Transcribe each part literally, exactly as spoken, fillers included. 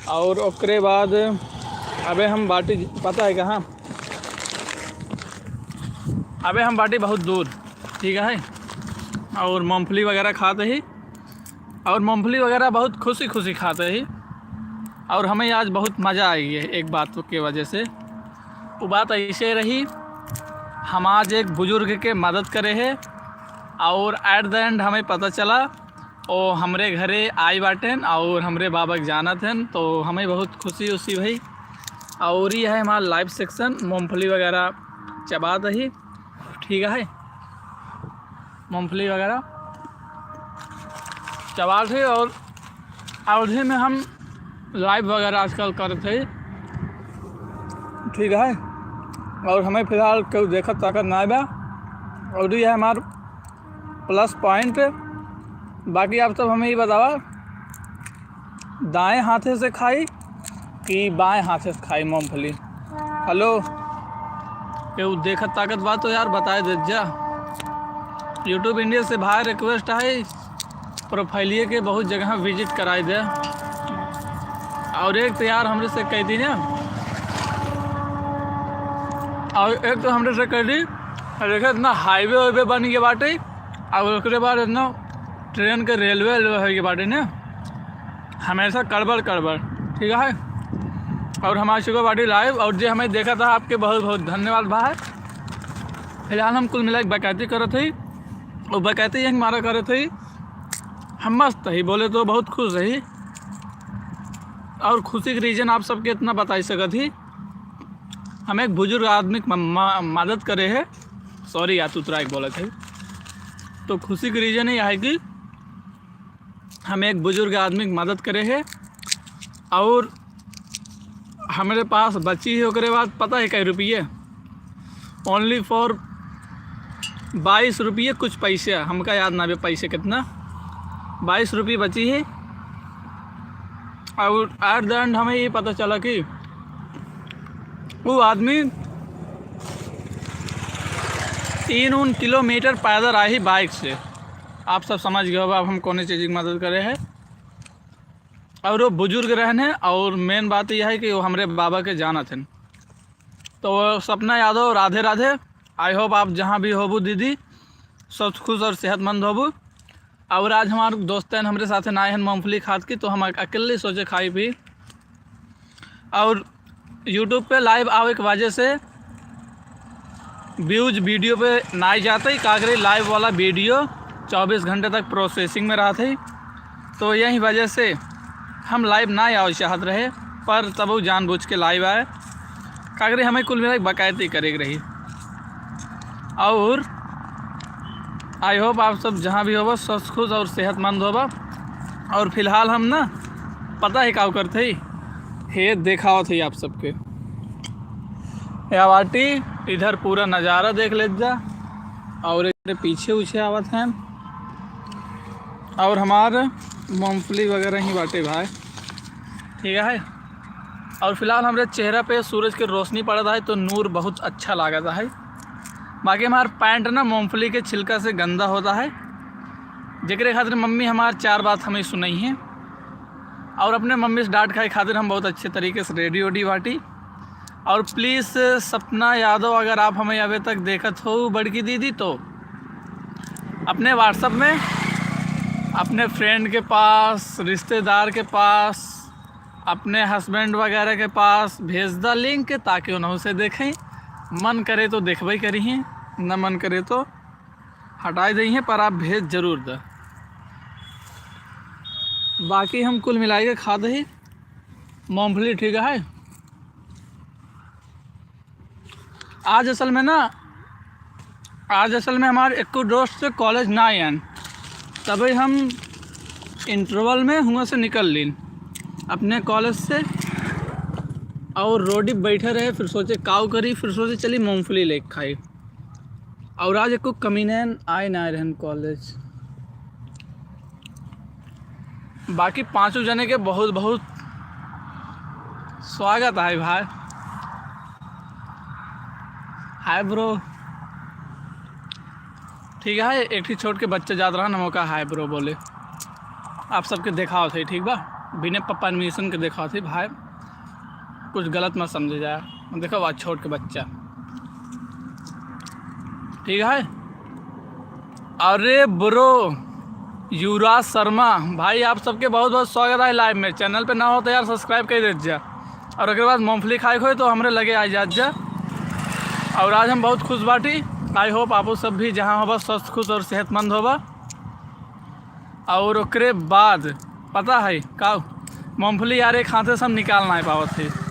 और ओकरे बाद अबे हम बाटी, पता है कहाँ? अबे हम बाटी बहुत दूर, ठीक है। और मूंगफली वगैरह खाते ही, और मूंगफली वगैरह बहुत खुशी खुशी खाते ही। और हमें आज बहुत मज़ा आई है एक बात के वजह से। वो बात ऐसे रही, हम आज एक बुजुर्ग के मदद करे है और at the end हमें पता चला, ओ हमरे घरे आई बाटेन और हमरे बाबा के जानत हन, तो हमें बहुत खुशी उसी भई। और ये है हमारा live section, मूंगफली वगैरह चबात ही, ठीक है, मूंगफली वगैरह चबात ही। और अवधी में हम live वगैरह आजकल करत है, ठीक है। और हमें फिलहाल केहू देखत ताकत ना बा। और ये है हमार plus point। बाकी आप सब हमें ये बतावा, दाएं हाथे से खाई कि बाएं हाथे से खाई मूंगफली? हेलो, केहू देखत ताकत बा तो यार बताए दे जा। YouTube India से भाई request है, profile के बहुत जगह visit कराई दे। और एक तो यार हमरे से कह दी ना, और एक तो हमरे से कह दी, देखे इतना highway वाईवे बन गया बाटे, और ओकरे बाद इतना train के railway वेलवे हो गया बाटे ना, हमेशा कड़बड़ कड़बड़, ठीक है। और हमारे शुगर बाटी live, और जे हमें देखा था आपके बहुत बहुत धन्यवाद भाई। फिलहाल हम कुल मिला के बकैती करत हई, और बकैती यही हमारा करत हई, हम मस्त ही, बोले तो बहुत खुश रही। और खुशी के reason आप सबके इतना बताई सकत ही, हम एक बुजुर्ग आदमी के म-, म-, मदद करे है। Sorry यार, तुतरा एक बोलत है। तो खुशी के reason ही है कि हम एक बुजुर्ग आदमी के मदद करे है और हमरे पास बची है, ओकरे बाद पता है कई रुपये, only for बाईस रुपये कुछ पैसे, हमका याद ना बे पैसे कितना, बाईस रुपये बची है। और at the end हमें ये पता चला कि वो आदमी तीन उन किलोमीटर पैदल आई bike से। आप सब समझ गए होगा अब हम कौन चीज़ की मदद करे हैं। और वो बुजुर्ग रहन है, और main बात यह है कि वो हमरे बाबा के जानत हन। तो सपना यादव, राधे राधे। I hope आप जहाँ भी होबू दीदी, स्वस्थ, खुश और सेहतमंद होबू। और आज हमार दोस्तन हमरे साथे ना हन मूंगफली खात की, तो हम अकेले सोचे खाई पी। और YouTube पे live आवे के वजह से views video पे ना जाते ही, का करी, live वाला video चउबीस घंटे तक processing में रहत है। तो यही वजह से हम live ना आवे चाहत रहे, पर तब जानबूझ के live आए, का करी, हमें कुल मिला के बकैती करे के रही। और I hope आप सब जहाँ भी होबा स्वस्थ, खुश और सेहतमंद होबा। और फिलहाल हम ना पता है का करत हई, हे देखावत हई आप सबके। या बाटी इधर पूरा नज़ारा देख लेत जा। और एकरे पीछे उछे आवत हैं। और हमार मूंगफली वगैरह ही बाटे भाई, ठीक है। और फिलहाल हमरे चेहरा पे सूरज के रोशनी पड़त है तो नूर बहुत अच्छा लागत है। बाकी हमार pant ना मूंगफली के छिलका से गंदा होता है, जेकरे खातिर मम्मी हमार चार बात हमें सुनाई है। और अपने मम्मी से डांट खाए खातिर हम बहुत अच्छे तरीके से ready वेडी बाटी। और please सपना यादव, अगर आप हमें अबे तक देखत हो बड़की दीदी, तो अपने WhatsApp में अपने friend के पास, रिश्तेदार के पास, अपने husband वगैरह के पास भेज दा link, ताकि उन्हों से देखें। मन करे तो देखबे करी हैं, न मन करे तो हटाई दई हैं, पर आप भेज जरूर दा। बाकी हम कुल मिलाई के खात ही मूंगफली, ठीक है। आज असल में ना, आज असल में हमार एको दोस्त से college ना आयन, तभी हम interval में हुआं से निकल लीन अपने college से, और रोडी बैठे रहे, फिर सोचे काऊ करी, फिर सोचे चली मूंगफली लेके खाई। और आज एको कमीनैन आए ना रहन college। बाकी पांचों जने के बहुत बहुत स्वागत है भाई। Hi bro। ठीक है, एक ठे छोट के बच्चे जात रहा ना, ओका hi bro बोले। आप सबके देखावत है, ठीक बा? बिना प-, परमिशन के देखावत ही भाई, कुछ गलत मत समझे जाए। देखो, आज छोट के बच्चा, ठीक है। अरे ब्रो, युवराज शर्मा भाई, आप सबके बहुत बहुत स्वागत है लाइव में। चैनल पे ना हो तो यार सब्सक्राइब कर देत जा, और ओकरे बाद मूंगफली खाए के होए तो हमरे लगे आ जात जा। और आज हम बहुत खुश बाटी। आई होप आपो सब भी जहाँ होबा स्वस्थ, खुश और सेहतमंद होबा। और ओकरे बाद पता है का, मूंगफली यार एक हाथे से हम निकाल ना पावत है।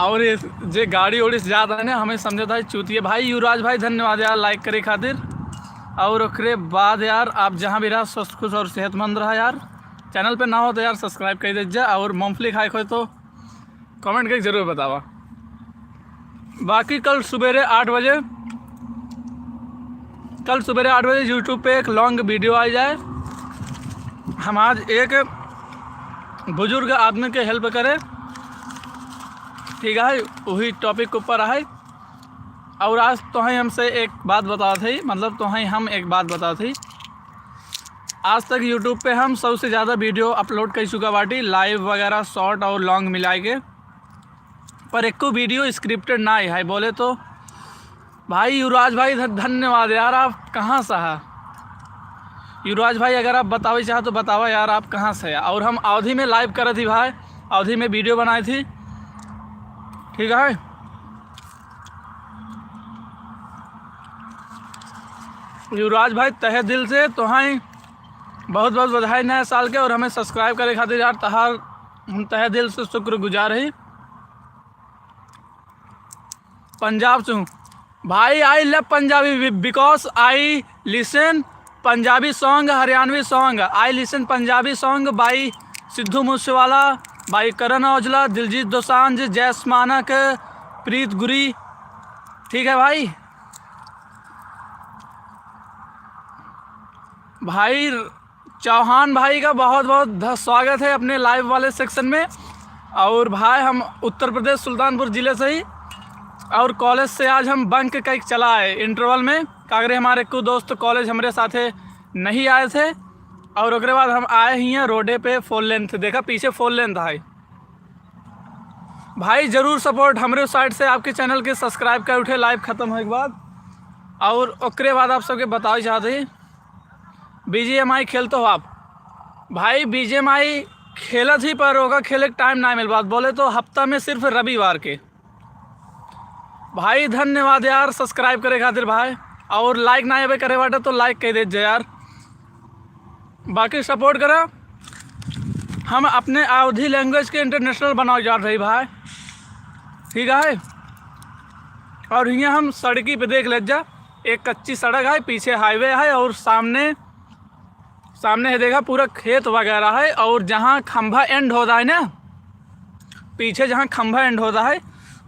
और ये जे गाड़ी ओड़ी से जात है ना, हमें समझत है चूतिया। भाई युवराज भाई, धन्यवाद यार लाइक करे खातिर। और ओकरे बाद यार, आप जहाँ भी रहा, स्वस्थ, खुश और सेहतमंद रहा यार। चैनल पे ना हो तो यार सब्सक्राइब कर देत जा, और मूंगफली खाए के होए तो कमेंट करके जरूर बतावा। बाकी कल सुबेरे आठ बजे, कल सुबेरे आठ बजे YouTube पे एक लॉन्ग वीडियो आ जाए। हम आज एक बुजुर्ग आदमी के हेल्प करे, ठीक है, वही टॉपिक के ऊपर है। और आज तोहई हमसे एक बात बतावत है, मतलब तोहई हम एक बात बतावत है। आज तक YouTube पे हम सबसे ज़्यादा वीडियो अपलोड कर चुका बाटी, लाइव वगैरह, शॉर्ट और लॉन्ग मिला के, पर एको वीडियो स्क्रिप्टेड ना है। बोले तो भाई युवराज भाई, ध-, धन्यवाद यार। आप कहाँ से है युवराज भाई? अगर आप बतावे चाहे तो बतावा यार, आप कहाँ से है? और हम अवधी में लाइव करत ही भाई, अवधी में वीडियो बनाई थी, ठीक है। युवराज भाई, तहे दिल से तोहाई बहुत बहुत बधाई नया साल के, और हमें सब्सक्राइब करे खातिर यार तहार हम तहे दिल से शुक्रगुजार ही। पंजाब से हूँ भाई, I love Punjabi because I listen Punjabi song, Haryanvi song। I listen Punjabi song by Sidhu Moosewala, by करण औजला, दिलजीत दोसांझ, जैस मानक, प्रीत गुरी, ठीक है भाई। भाई चौहान भाई का बहुत बहुत ध-, स्वागत है अपने लाइव वाले सेक्शन में। और भाई हम उत्तर प्रदेश सुल्तानपुर ज़िले से ही, और कॉलेज से आज हम बंक कइके चला आए इंटरवल में, कागरे हमारे कुछ दोस्त कॉलेज हमरे साथे नहीं आए थे, और ओकरे बाद हम आए ही हैं रोडे पे फोर लेन। देखा पीछे फोर लेन है भाई, जरूर सपोर्ट हमरे साइड से आपके चैनल के सब्सक्राइब कर उठे लाइव खत्म होए के बाद। और ओकरे बाद आप सबके बतावे चाहत ही, बीजीएमआई खेलते हो आप? भाई बीजीएमआई खेलत ही, पर ओका खेले के टाइम ना मिल पात। बोले तो हफ्ता में सिर्फ रविवार के। भाई धन्यवाद यार सब्सक्राइब करे खातिर भाई, और लाइक ना अबे करे बाटे तो लाइक कर देत जा यार। बाकी सपोर्ट करा, हम अपने अवधी लैंग्वेज के इंटरनेशनल बनावे जात रही भाई, ठीक है। और हियाँ हम सड़की पे देख लेत जा, एक कच्ची सड़क है, पीछे हाईवे है, और सामने, सामने है देखा पूरा खेत वगैरह है, और जहाँ खंभा एंड होता है ना, पीछे जहाँ खंभा एंड होता है,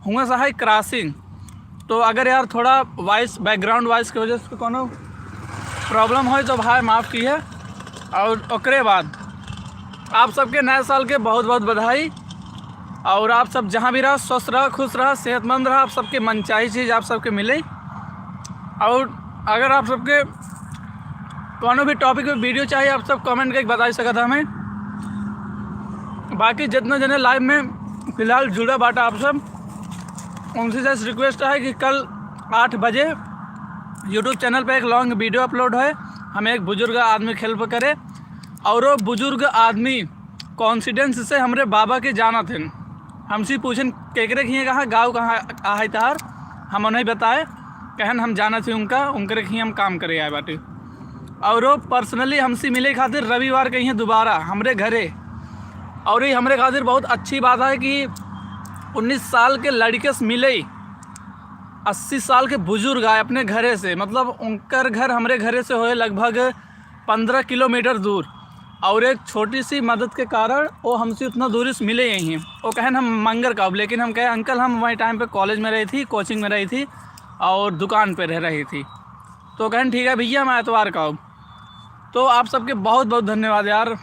हुआँ से है क्रॉसिंग। तो अगर यार थोड़ा वॉइस, बैकग्राउंड वॉइस की वजह से कोनो प्रॉब्लम होए तो भाई माफ़ किहे। और ओकरे बाद आप सबके नए साल के बहुत बहुत बधाई। और आप सब जहाँ भी रहा, स्वस्थ रहा, खुश रहा, सेहतमंद रहा, आप सबके मनचाही चीज़ आप सबके मिले। और अगर आप सबके कोनो भी टॉपिक पे वीडियो चाहिए, आप सब कमेंट करके बता सकत हैं हमें। बाकी जितना जने लाइव में फिलहाल जुड़ा बाटा आप सब, उनसे जस्ट रिक्वेस्ट है कि कल आठ बजे YouTube चैनल पे एक लॉन्ग वीडियो अपलोड है, हमें एक बुजुर्ग आदमी हेल्प करे। और वो बुजुर्ग आदमी कॉन्फिडेंस से हमरे बाबा के जानत हन। हमसे पूछन, "केकरे खिए कहाँ, गाँव कहाँ आहे तहार?" हम उन्हें बताए, कहन, "हम जानत ही उनका, उनकरे खिए हम काम करे आए बाटे।" और वो पर्सनली हमसे मिले खातिर रविवार के ही दोबारा हमरे घरे। और ये हमरे खातिर बहुत अच्छी बात है कि उन्नीस साल के लड़के से मिले, अस्सी साल के बुजुर्ग आए अपने घरे से, मतलब उनकर घर हमरे घरे से होए लगभग पन्द्रह किलोमीटर दूर, और एक छोटी सी मदद के कारण वो हमसे उतना दूरी से मिले यहीं। वो कहन, "हम मंगर का अब," लेकिन हम कहे, "अंकल, हम वही टाइम पे कॉलेज में रही थी, कोचिंग में रही थी और दुकान पे रह रही थी।" तो कहन, "ठीक है भैया, मैं एतवार का अब।" तो आप सबके बहुत बहुत धन्यवाद यार,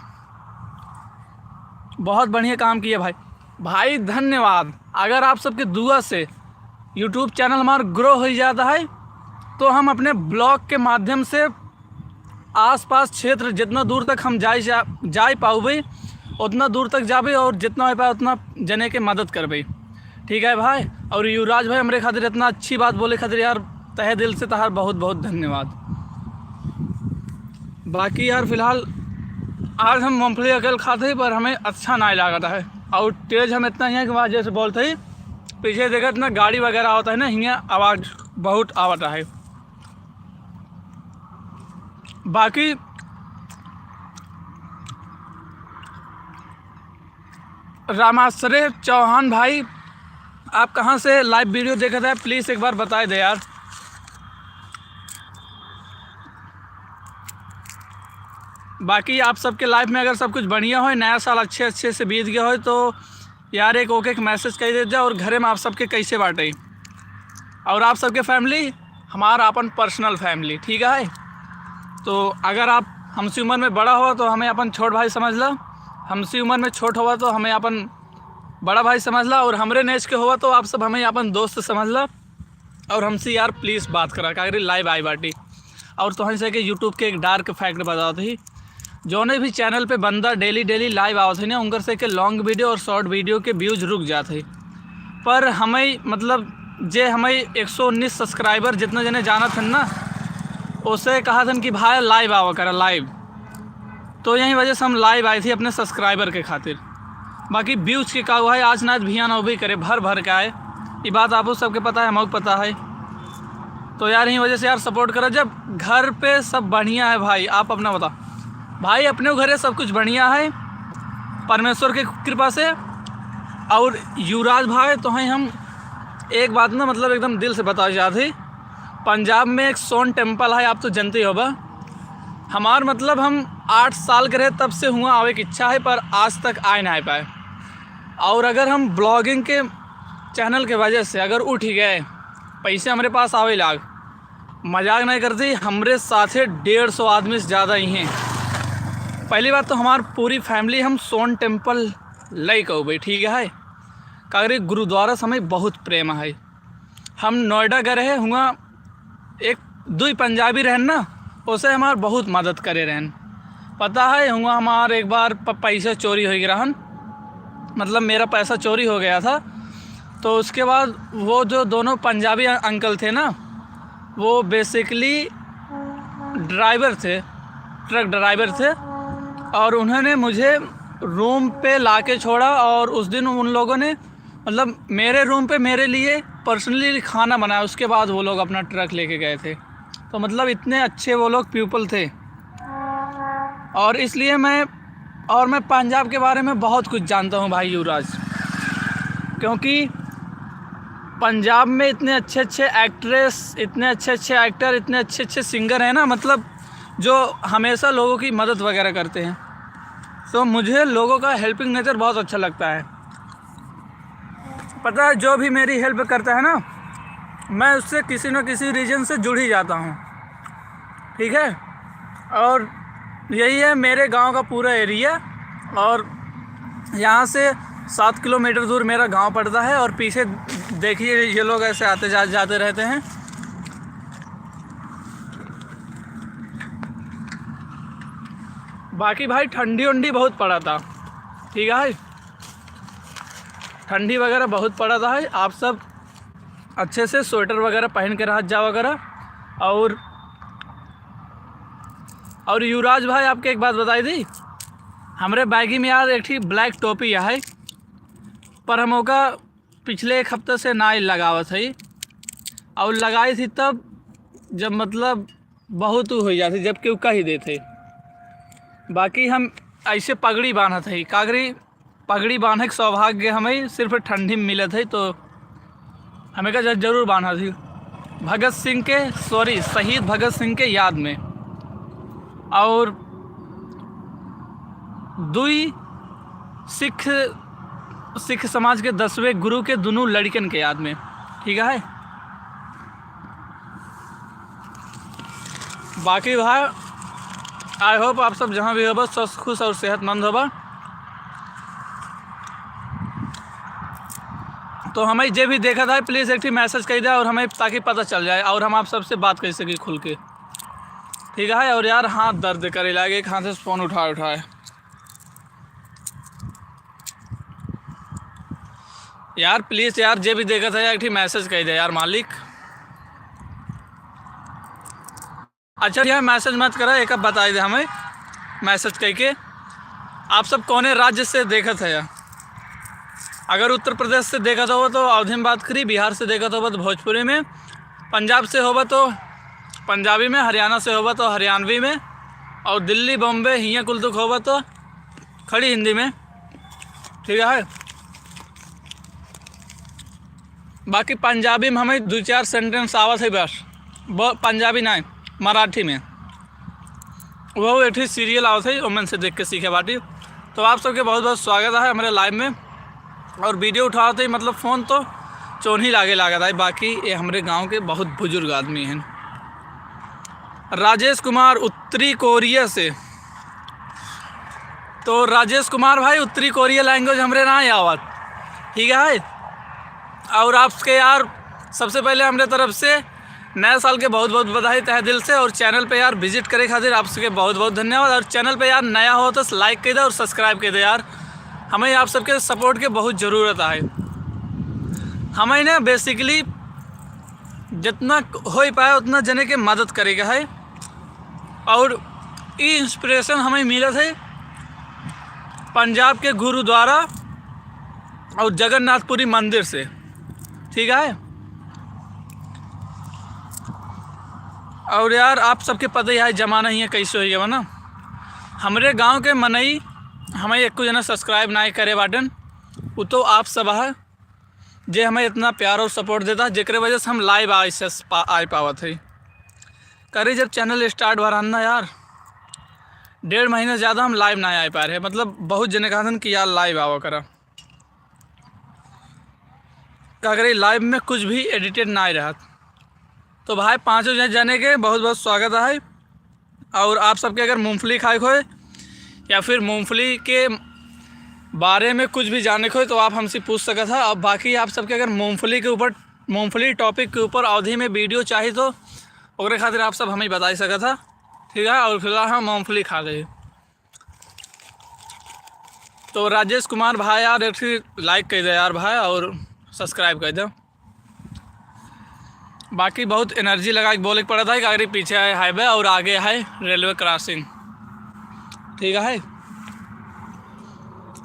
बहुत बढ़िया काम किए भाई। भाई धन्यवाद, अगर आप सबके दुआ से YouTube चैनल हमार ग्रो हो जाता है, तो हम अपने ब्लॉग के माध्यम से आसपास क्षेत्र जितना दूर तक हम जाए जा, जाए पाउबे, उतना दूर तक जाबे और जितना होइ पाए उतना जने के मदद करबे। ठीक है भाई, और युवराज भाई हमरे खातिर इतना अच्छी बात बोले खातिर यार, तहे दिल से तहार बहुत बहुत धन्यवाद। बाकी यार फिलहाल आज हम मूंगफली अकेल खात ही, पर हमें अच्छा नाहीं लागत है। और तेज हम इतना ही है कि वहाँ जैसे बोलते ही पीछे देखत ना गाड़ी वगैरह आवत है ना, हियाँ आवाज़ बहुत आवत है। बाकी रामाश्रय चौहान भाई, आप कहाँ से live video देखत है, please एक बार बताए दे यार। बाकी आप सबके life में अगर सब कुछ बढ़िया होए, नया साल अच्छे अच्छे से बीत गया होए, तो यार एक ओके एक message कह देत जा, और घरे में आप सबके कैसे बाटे, और आप सबके family, हमार आपन personal family, ठीक है। तो अगर आप हमसे उम्र में बड़ा हो तो हमें अपन छोट भाई समझ ला, हमसे उम्र में छोट होवा तो हमें अपन बड़ा भाई समझ ला, और हमरे age के होवा तो आप सब हमें अपन दोस्त समझ ला। और हमसे यार please बात करा, काहे रे live आए बाटी। और तोहन से के YouTube के एक dark fact बतावत ही, जौने भी channel पे बंदा daily daily live आवत है ना, उनकर से के long video और short video के views रुक जात है। पर हमें, मतलब, जे हमें एक सौ उन्नीस subscriber जितना जने जानत हन ना, उसे कहा थन कि भाई live आवा करा, live। तो यही वजह से हम live आए थे अपने subscriber के खातिर। बाकी views के का हुआ है, आज ना आज भियान होबे करे, भर भर के आए। ये बात आपको सबके पता है, हमको पता है। तो यार, यही वजह से यार support करा। जब घर पे सब बढ़िया है भाई, आप अपना बताओ भाई, अपने घरे सब कुछ बढ़िया है परमेश्वर के कृपा से। और युवराज भाई तो हैं, हम एक बात ना, मतलब, एकदम दिल से बतावे चाहत ही, पंजाब में एक सोन temple है, आप तो जानते ही होबा। हमार, मतलब, हम आठ साल के रहे तब से हुआ आवे की इच्छा है, पर आज तक आए ना पाए। और अगर हम blogging के channel के वजह से अगर उठ गए, पैसे हमरे पास आवे लाग, मजाक नहीं करती, हमरे साथे डेढ़ सौ आदमी से ज़्यादा ही हैं। पहली बात तो हमार पूरी family हम सोन temple लई कहू भाई, ठीक है। कागरी गुरुद्वारा से हमें बहुत प्रेम है। हम नोएडा गए रहे, हुआ एक दुई पंजाबी रहन ना, उसे हमार बहुत मदद करे रहन। पता है, हुआ हमार एक बार प-, पैसा चोरी हो गया रहन, मतलब, मेरा पैसा चोरी हो गया था। तो उसके बाद वो जो दोनों पंजाबी अ-, uncle थे ना, वो basically driver थे, truck driver थे, और उन्होंने मुझे room पे लाके छोड़ा। और उस दिन उन लोगों ने, मतलब, मेरे room पे मेरे लिए personally खाना बनाया, उसके बाद वो लोग अपना truck लेके गए थे। तो, मतलब, इतने अच्छे वो लोग people थे। और इसलिए मैं, और मैं पंजाब के बारे में बहुत कुछ जानता हूँ भाई युवराज, क्योंकि पंजाब में इतने अच्छे अच्छे actress, इतने अच्छे अच्छे actor, इतने अच्छे अच्छे singer हैं ना, मतलब, जो हमेशा लोगों की मदद वगैरह करते हैं। तो मुझे लोगों का helping nature बहुत अच्छा लगता है। पता है, जो भी मेरी help करता है ना, मैं उससे किसी न किसी reason से जुड़ ही जाता हूँ, ठीक है। और यही है मेरे गांव का पूरा area, और यहाँ से सात किलोमीटर दूर मेरा गांव पड़ता है। और पीछे देखिए, ये लोग ऐसे आते जा, जाते रहते हैं। बाकी भाई, ठंडी उंडी बहुत पड़ा था, ठीक है, ठंडी वगैरह बहुत पड़ा था। आप सब अच्छे से sweater वगैरह पहन के रह जावा करा। और, और युवराज भाई, आपके एक बात बताई दी, हमरे bag में यार एक ठी black टोपी है, पर हम ओका पिछले एक हफ्ते से ना लगावत है, और लगाई थी तब जब, मतलब, बहुत हो जाती, जब केहू कही देते। बाकी हम ऐसे पगड़ी बांधत है, कागरी पगड़ी बांधे के सौभाग्य हमें सिर्फ ठंडी में मिलत है, तो हमें का ज-, जरूर बांधत है भगत सिंह के, sorry, शहीद भगत सिंह के याद में। और दुई सिख, सिख समाज के दसवें गुरु के दोनों लड़कन के याद में, ठीक है। बाकी भाई, I hope आप सब जहाँ भी होबा, स्वस्थ, खुश और सेहतमंद होबा। तो हमें जे भी देखा था, please एक ठी message कर दे और हमें, ताकि पता चल जाए और हम आप सबसे बात कर सकी खुल के, ठीक है। और यार, हाथ दर्द करे लागे, एक हाथ से phone उठाए उठाए। यार please यार, जे भी देखत है यार, एक ठी message कइ दे यार मालिक। अच्छा यार, message मत करा, एक बताइ दे हमें message कइके, आप सब कौने राज्य से देखत है यार? अगर उत्तर प्रदेश से देखत होबा तो अवधी में बात करी, बिहार से देखत होबा तो भोजपुरी में, पंजाब से होबा तो पंजाबी में, हरियाणा से होबा तो हरियाणवी में, और दिल्ली, बॉम्बे, हियाँ कुल दुख होबा तो खड़ी हिंदी में, ठीक है। बाकी पंजाबी में हमें दो चार sentence आवत है बस, ब-, पंजाबी नहीं, मराठी में। वो एक ठे serial आवत है, ओमन से देख के सीखे बाटी। तो आप सबके बहुत बहुत स्वागत है हमारे live में। और video उठावत है, मतलब, phone तो चोन्ही लागे लागत है। बाकी ये हमरे गांव के बहुत बुजुर्ग आदमी हैं। राजेश कुमार उत्तरी कोरिया से। तो राजेश कुमार भाई, उत्तरी कोरिया language हमरे ना आवत, ठीक है। और आपके यार, सबसे पहले हमरे तरफ से नया साल के बहुत बहुत बधाई तहे दिल से। और channel पे यार visit करे खातिर आप सबके बहुत बहुत धन्यवाद। और channel पे यार नया हो तो like कइ दे और subscribe कइ दे यार, हमें आप सबके support के बहुत ज़रूरत है। हमें ना basically जितना होइ पाए उतना जने के मदद करे के है। और ई inspiration हमें मिलत है पंजाब के गुरुद्वारा और जगन्नाथपुरी मंदिर से, ठीक है। और यार, आप सबके पता ही है जमाना ही कैसे होइ गवा ना। हमरे गांव के मनई हमें एको जना subscribe ना करे बाटन, उ तो आप सब है जे हमें इतना प्यार और support देता, जेकरे वजह से हम live आए से पा-, आए पावत है। करे जब channel start भरान ना यार, डेढ़ महीने से ज़्यादा हम live ना आए पा रहे। मतलब, बहुत जने कहतन कि यार live आवा करा, का करे live में कुछ भी edited ना आए रहत। तो भाई, पाँचों जने, जने के बहुत बहुत स्वागत है। और आप सबके अगर मूंगफली खाए के होए या फिर मूंगफली के बारे में कुछ भी जाने के होए तो आप हमसे पूछ सकत है। अब बाकी आप सबके अगर मूंगफली के ऊपर, मूंगफली topic के ऊपर अवधी में video चाही तो ओकरे खातिर आप सब हमें बताई सकत है, ठीक है। और फिलहाल हम मूंगफली खा रहे हैं। तो राजेश कुमार भाई यार, एक ठे like कइ दे यार भाई, और subscribe कइ दे। बाकी बहुत energy लगा के बोले के पड़त है, काहे कि पीछे है highway और आगे है railway crossing, ठीक है।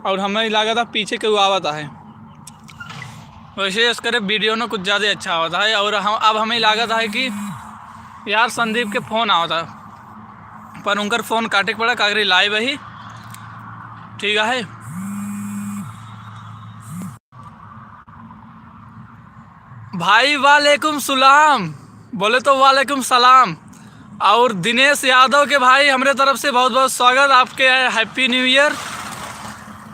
और हमें लागत है पीछे केहू आवत है, वैसे इस करे video ना कुछ ज़्यादा अच्छा होता है। और हम, अब हमें लागत है कि यार संदीप के phone आवत है, पर उनकर phone काटे के पड़ा, काहे कि live है, ठीक है। भाई वालेकुम सलाम, बोले तो वालेकुम सलाम। और दिनेश यादव के भाई, हमरे तरफ से बहुत बहुत स्वागत आपके, Happy New Year।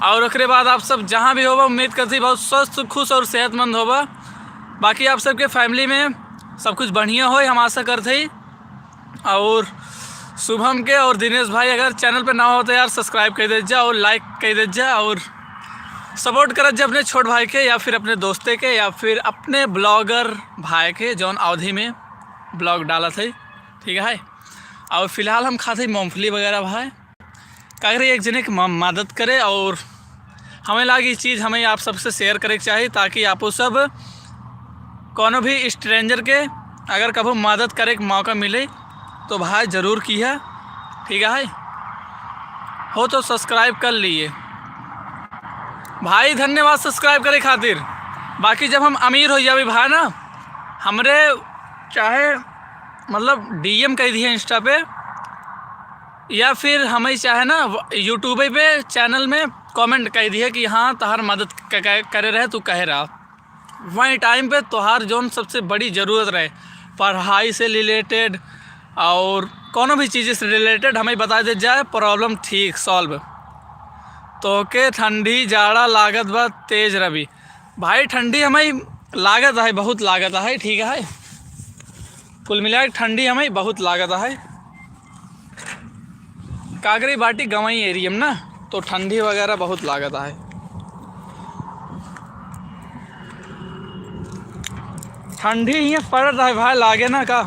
और ओकरे बाद आप सब जहाँ भी होबा, उम्मीद करती बहुत स्वस्थ, खुश और सेहतमंद होबा। बाकी आप सबके family में सब कुछ बढ़िया होए, हम आशा करते ही। और शुभम के और दिनेश भाई अगर channel पे ना हो तो यार subscribe कइ देत जा और like कइ देत जा और support करत जा अपने छोट भाई के या फिर अपने दोस्ते के या फिर अपने blogger भाई के, जौन अवधी में blog डालत है, ठीक है। और फिलहाल हम खाते हैं मूंगफली वगैरह भाई। का करे, एक जने के म-, मदद करे और हमें लागी चीज़ हमें आप सबसे share करे के चाही, ताकि आपो सब कौनो भी stranger के अगर कभो मदद करे के मौका मिले तो भाई ज़रूर किहा, ठीक है। हो तो subscribe कर लिए भाई, धन्यवाद subscribe करे खातिर। बाकी जब हम अमीर हो जावे भाई ना, हमरे चाहे मतलब D M कइ दिहे Insta पे, या फिर हमें चाहे ना व-, YouTube पे channel में comment कइ दिहे कि हाँ, तहार मदद क-, क-, करे रहे, तू कहे रहा। वही time पे तोहार जौन सबसे बड़ी ज़रूरत रहे, पढ़ाई से related और कौनो भी चीज़ से related, हमें बता दे जाए, problem ठीक solve। तोहके ठंडी जाड़ा लागत बा तेज रवि। भाई, ठंडी हमें लागत है, बहुत लागत है, ठीक है। कुल मिला के ठंडी हमें बहुत लागत है। कागरी बाटी गंवई area में ना, तो ठंडी वगैरह बहुत लागत है। ठंडी हियाँ पड़त है भाई, लागे ना का।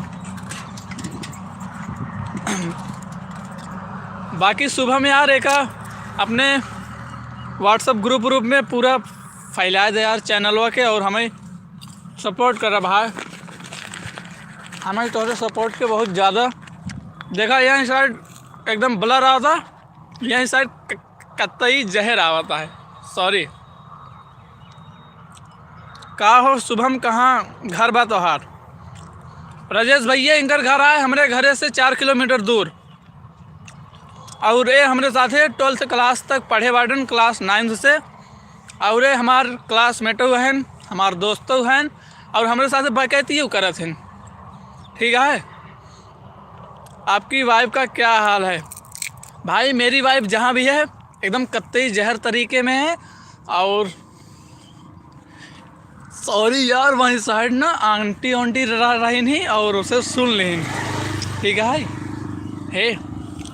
बाकी सुबह में यार एक अपने WhatsApp group, group में पूरा फैलाए दे यार चैनलवा के, और हमें सपोर्ट करा भाई। हमें तोहरे सपोर्ट के बहुत ज़्यादा, देखा, यहाँ साइड एकदम ब्लर आवता, यहाँ साइड क-, कतई जहर आवता है। सॉरी। का हो शुभम, कहाँ घर बा तोहार? राजेश भैया, इनकर घर आए हमरे घरे से चार किलोमीटर दूर। और ये हमरे साथे ट्वेल्थ क्लास तक पढ़े बाटन, क्लास नाइन्थ से। और ये हमार क्लासमेटो हन, हमार दोस्तो हन, और हमरे साथे बकैतियो करत हन। ठीक है, आपकी वाइफ का क्या हाल है? भाई, मेरी वाइफ जहाँ भी है, एकदम कत्तई जहर तरीके में है। और सॉरी यार, वहीं साइड ना आंटी वांटी रह-, रही नहीं और उसे सुन लेन। ठीक है, हे,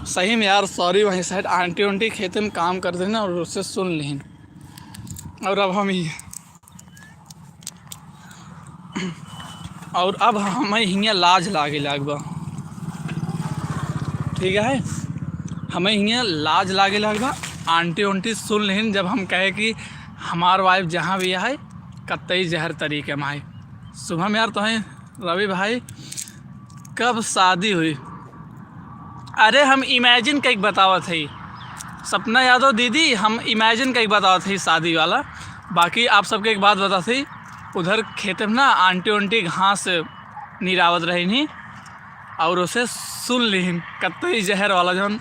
सही में यार, सॉरी, वहीं साइड आंटी वांटी खेते में काम करते ना और उसे सुन लेन। और अब हम ही और अब हमें हियाँ लाज लागे लाग बा। ठीक है, हमें हियाँ लाज लागे लाग बा। आंटी उंटी सुन लेन जब हम कहे कि हमार वाइफ जहाँ भी है, कतई जहर तरीके में है। शुभम यार, तोहें रवि भाई, कब शादी हुई? अरे, हम इमेजिन कइके बतावत हई, सपना यादव दीदी, हम इमेजिन कइके बतावत हई शादी वाला। बाकी आप सबके एक बात बतावत हई, उधर खेते में ना आंटी उंटी घास निरावत रही नहीं, और उसे सुन लिहिन कतई जहर वाला, जौन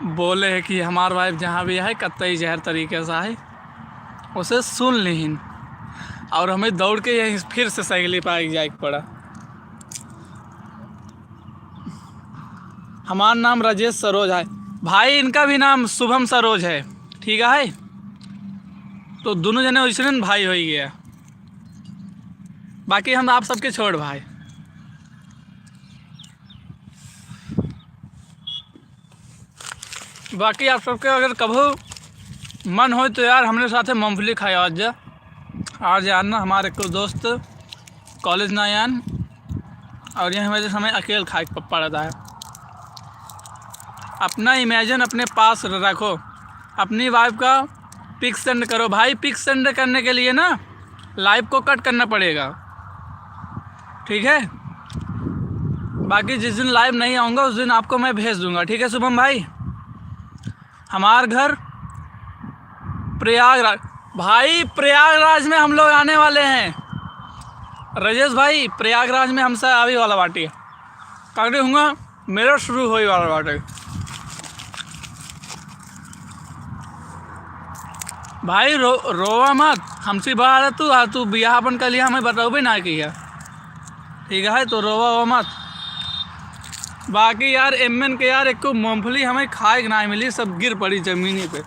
बोले है कि हमार वाइफ जहाँ भी है, कतई जहर तरीके से है, उसे सुन लिहिन। और हमें दौड़ के यहीं फिर से सहेली पाए जाए के पड़ा। हमार नाम राजेश सरोज है भाई, इनका भी नाम शुभम सरोज है, ठीक है? तो दोनों जने वैसने भाई हो गया। बाकी हम आप सबके छोड़ भाई। बाकी आप सबके अगर कभू मन हो तो यार, हमरे साथे मूंगफली खाए आज जा। आज यार ना, हमारे को दोस्त कॉलेज ना आयन, और यह वजह से हमें अकेल खाए के प-, पड़ता है। अपना इमेजिन अपने पास र-, रखो। अपनी वाइफ का पिक सेंड करो भाई। पिक सेंड करने के लिए ना, लाइव को कट करना पड़ेगा, ठीक है? बाकी जिस दिन लाइव नहीं आऊँगा, उस दिन आपको मैं भेज दूंगा, ठीक है शुभम भाई? हमार घर प्रयागराज। भाई, प्रयागराज में हम लोग आने वाले हैं। राजेश भाई, प्रयागराज में हमसे आवे वाला बाटी। काटे हुआ मेला शुरू होए वाला बाटे। भाई, रो-, रोवा मत, हमसे बाहर है तू, आ तू बियाह अपन कर लिया, हमें बताओ भी ना किया। ठीक है, तो रोवा वो मत। बाकी यार, एमएन के यार, एको मूंगफली हमें खाए के ना मिली, सब गिर पड़ी जमीनी पे।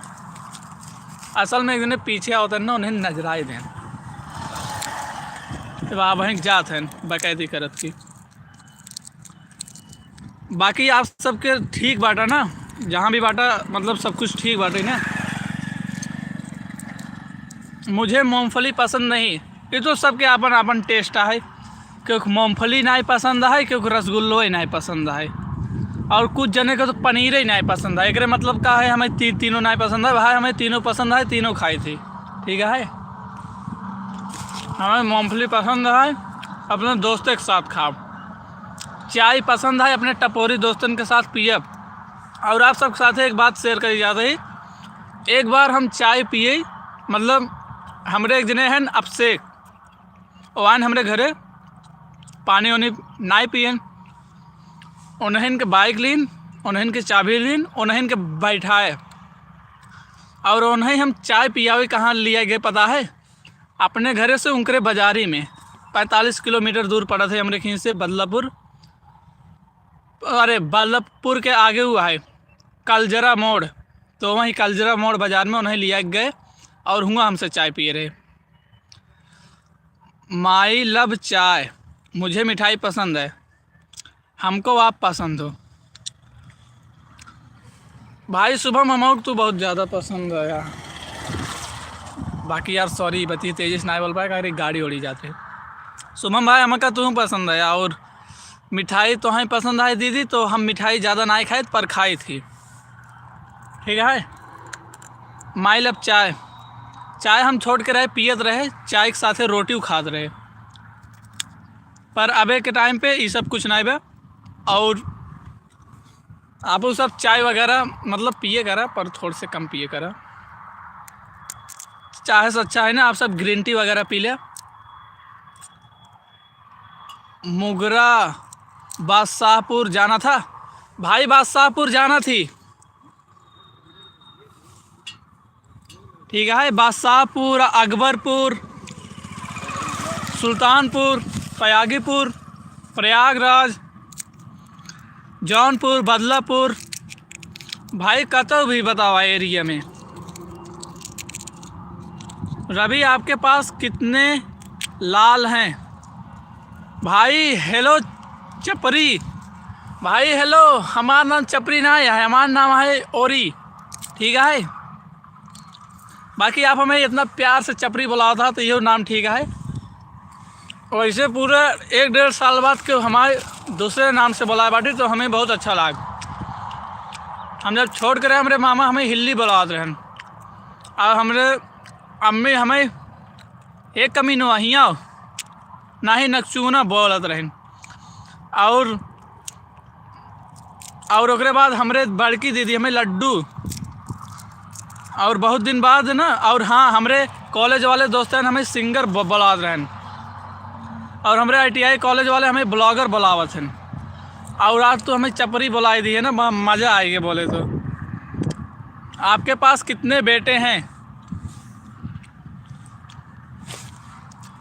असल में एक दिन पीछे आवत ना, उन्हें नजराए दें। तो आप वहीं जात हैं बकैती करत की। बाकी आप सबके ठीक बाटा ना, जहाँ भी बाटा, मतलब, सब कुछ ठीक बाटे ना। मुझे मूंगफली पसंद नहीं, ये तो सबके आपन आपन टेस्ट है। क्योंकि मूंगफली नाई पसंद है, क्योंकि रसगुल्लो ही नाई पसंद है, और कुछ जने के तो पनीर ही नाई पसंद है। एकरे मतलब का है, हमें ती-, तीनों नाई पसंद है भाई, हमें तीनों पसंद है, तीनों खाई थी, ठीक है। हमें मूंगफली पसंद है, अपने दोस्तों के साथ खाब। चाय पसंद है, अपने टपोरी दोस्तन के साथ पियब। और आप सबके साथ एक बात शेयर करी जात है, एक बार हम चाय पिए, मतलब, हमरे एक जने हैं अभिषेक, वो आन हमरे घरे, पानी वानी नाई पियन, उन्हें के बाइक लीन, उन्हें के चाबी लीन, उन्हें के बैठाए, और उन्हें हम चाय पियावे कहाँ लिया गए पता है? अपने घरे से उनकरे बाजारी में, पैंतालीस किलोमीटर दूर पड़त है हमरे खींच से, बदलापुर, अरे, बदलापुर के आगे हुआ है कलजरा मोड़, तो वहीं कलजरा मोड़ बाजार में उन्हें लिया गए और हुआ हमसे चाय पिए रहे। माई लव चाय, मुझे मिठाई पसंद है, हमको आप पसंद हो। भाई शुभम, हमको तू बहुत ज़्यादा पसंद है यार। बाकी यार, सॉरी, बती तेजी से ना बोल पाए, अरे गाड़ी उड़ी जाते। शुभम भाई, हमका तू पसंद है और मिठाई तो हमें पसंद है दीदी, तो हम मिठाई ज़्यादा ना खाए पर खाई थी, ठीक है। माई लव चाय, चाय हम छोड़ के रहे, पियत रहे, चाय के साथे रोटी खात रहे। पर अबे के टाइम पे ई सब कुछ नाई बा। और आप लोग सब चाय वगैरह मतलब पिए करा, पर थोड़े से कम पिए करा। चाहे से अच्छा है ना आप सब ग्रीन टी वगैरह पी ले। मुगरा बादशाहपुर जाना था भाई, बादशाहपुर जाना थी। ठीक है, बादशाहपुर, अकबरपुर, सुल्तानपुर, पयागीपुर, प्रयागराज, जौनपुर, बदलापुर, भाई कतौ भी बतावा एरिया में। रवि, आपके पास कितने लाल हैं? भाई हेलो चपरी, भाई हेलो, हमार नाम चपरी ना है, हमार नाम है ओरी, ठीक है। बाकी आप हमें इतना प्यार से चपरी बुलावत है तो यो नाम ठीक है। वैसे पूरा एक डेढ़ साल बाद केहू हमारे दूसरे नाम से बुलाए बाटी तो हमें बहुत अच्छा लाग। हम जब छोट के रहे, हमरे मामा हमें हिल्ली बुलावत रहन, और हमरे अम्मी हमें एक कमीनो हियाँ ना ही नकचूना बोलत रहन। और और ओकरे बाद हमरे बड़की दीदी हमें लड्डू, और बहुत दिन बाद ना, और हाँ, हमरे कॉलेज वाले दोस्तन हमें सिंगर ब-, बुलावत रहन, और हमरे आई टी आई कॉलेज वाले हमें ब्लॉगर बुलावत हन। और आज तो हमें चपरी बुलाई दी है ना, म-, मजा आएगा बोले तो। आपके पास कितने बेटे हैं?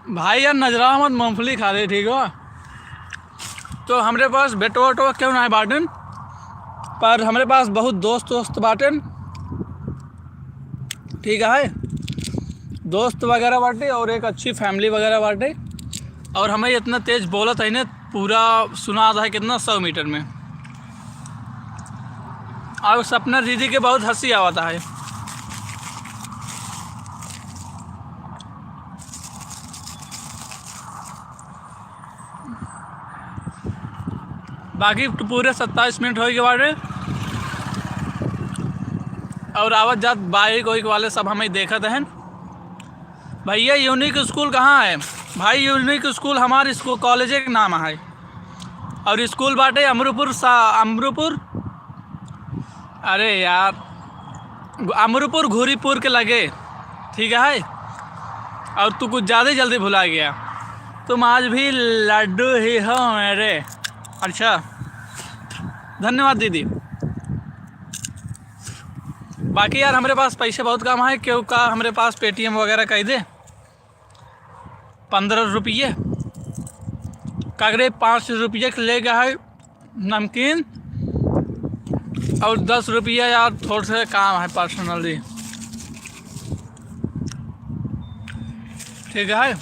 भाई यार, नजरा मत मूंगफली खा ले, ठीक हो? तो हमरे पास बेटो वेटो क्यों ना है बाटन, पर हमरे पास बहुत दोस्त वोस्त बाटन, ठीक है, दोस्त वगैरह बाटे और एक अच्छी फैमिली वगैरह बाटे। और हमें इतना तेज बोलत है ना, पूरा सुनात है कितना, सौ मीटर में। और सपना दीदी के बहुत हंसी आवता है। बाकी तो पूरे सत्ताईस मिनट होइ गए बाटे। और आवत जात बाइक वाइक वाले सब हमें देखत हैं। भैया, यूनिक स्कूल कहाँ है? भाई, यूनिक स्कूल हमारे स्कूल, कॉलेज के नाम है। और स्कूल बाटे अमरूपुर सा-, अमरूपुर, अरे यार, अमरूपुर घूरीपुर के लगे, ठीक है। और तू कुछ ज़्यादा ही जल्दी भुला गया, तुम आज भी लड्डू ही हो मेरे। अच्छा, धन्यवाद दीदी। बाकी यार, हमरे पास पैसे बहुत कम है, क्यों का हमरे पास पेटीएम वगैरह कह दे, पन्द्रह रुपये, का करे, पाँच रुपये के ले गया है नमकीन, और दस रुपया यार, थोड़े से काम है पर्सनली, ठीक है।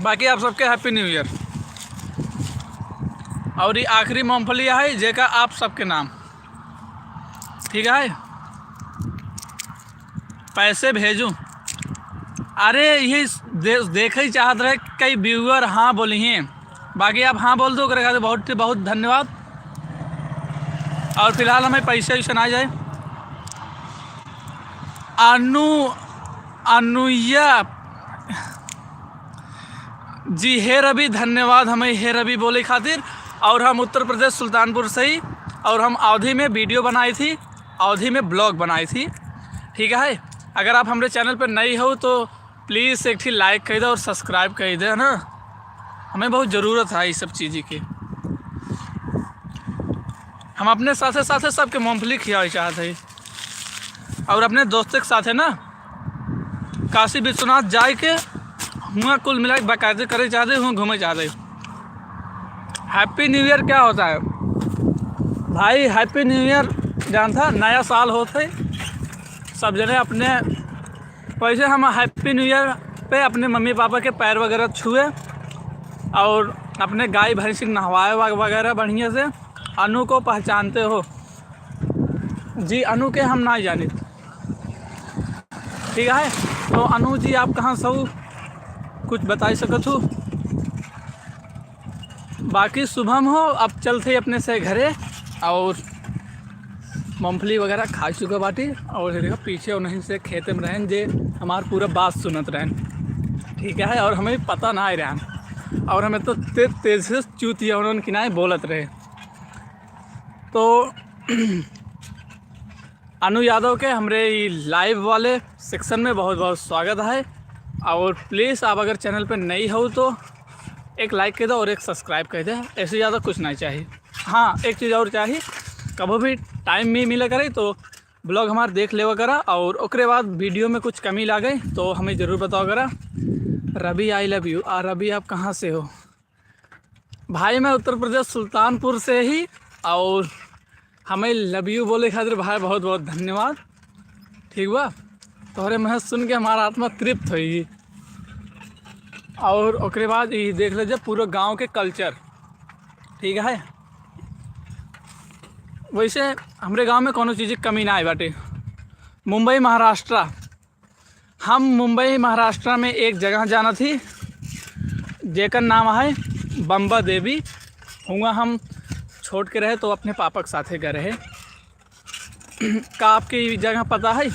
बाकी आप सबके हैप्पी न्यू ईयर। और ये आखिरी मूंगफली है, जेका आप सबके नाम, ठीक है, पैसे भेजूँ। अरे, ये दे-, देखे ही चाहत रहे, कई व्यूअर हाँ बोली हैं, बाकी आप हाँ बोल दो, ओकरे खातिर बहुत, बहुत धन्यवाद। और फिलहाल हमें पैसे वैसे ना जाए। अनु, अनुया जी, हे रवि, धन्यवाद हमें हे रवि बोले खातिर। और हम उत्तर प्रदेश सुल्तानपुर से ही, और हम अवधी में वीडियो बनाई थी, अवधी में ब्लॉग बनाई थी, ठीक है। अगर आप हमरे चैनल पर नई हो तो प्लीज एक ठी लाइक कइ दे और सब्सक्राइब कइ दे, है ना। हमें बहुत ज़रूरत है ये सब चीज़ें की। हम अपने साथे साथे सबके मूंगफली खियावे चाहत है और अपने दोस्त के साथे ना काशी विश्वनाथ जाए के हुआं कुल मिला के बाकायदे करे चाहते, हुआं घूमे चाहते। हैप्पी न्यू ईयर क्या होता है भाई? हैप्पी न्यू ईयर जानता, नया साल होत है, सब जने अपने, वैसे हम हैप्पी न्यू ईयर पे अपने मम्मी पापा के पैर वगैरह छुए और अपने गाय भैंस के नहवाए वा-, वगैरह बढ़िया से। अनु को पहचानते हो जी? अनु के हम ना जानित, ठीक है। तो अनु जी, आप कहाँ से हो, कुछ बताई सकत हो? बाकी शुभम हो, अब चलते अपने से घरे और मूंगफली वगैरह खा चुका बाटी। और ये देखो पीछे उन्हीं से खेते में रहन जे हमार पूरा बात सुनत रहन, ठीक है, और हमें पता ना आए रहन, और हमें तो ते-, तेज से चूतिया उन्होंने किनाए बोलत रहे। तो अनु यादव के हमरे ई लाइव वाले सेक्शन में बहुत बहुत स्वागत है। और प्लीज़ आप अगर चैनल पे नई हो तो एक लाइक कर दो और एक सब्सक्राइब कर दे, ऐसे ज़्यादा कुछ नहीं चाहिए। हाँ, एक चीज़ और चाहिए, कभी भी टाइम में मिला करे तो ब्लॉग हमार देख लेवा करा, और ओकरे बाद वीडियो में कुछ कमी लागे तो हमें ज़रूर बतावा करा। Ravi, I love you. आ रवि, आप कहाँ से हो? भाई, मैं उत्तर प्रदेश सुल्तानपुर से ही, और हमें लव यू बोले खातिर भाई बहुत बहुत धन्यवाद। ठीक बा, तोहरे मुँह सुन के हमारा आत्मा तृप्त होई। और ओकरे बाद ई देख ले जब पूरा गांव के कल्चर, ठीक है। वैसे हमरे गांव में कोनो चीज़ की कमी ना आई बाटे। मुंबई महाराष्ट्र, हम मुंबई महाराष्ट्र में एक जगह जाना थी जेकर नाम है बम्बा देवी। हुआ हम छोड़ के रहे तो अपने पापा के साथे गए रहे। का आपके ई जगह पता है?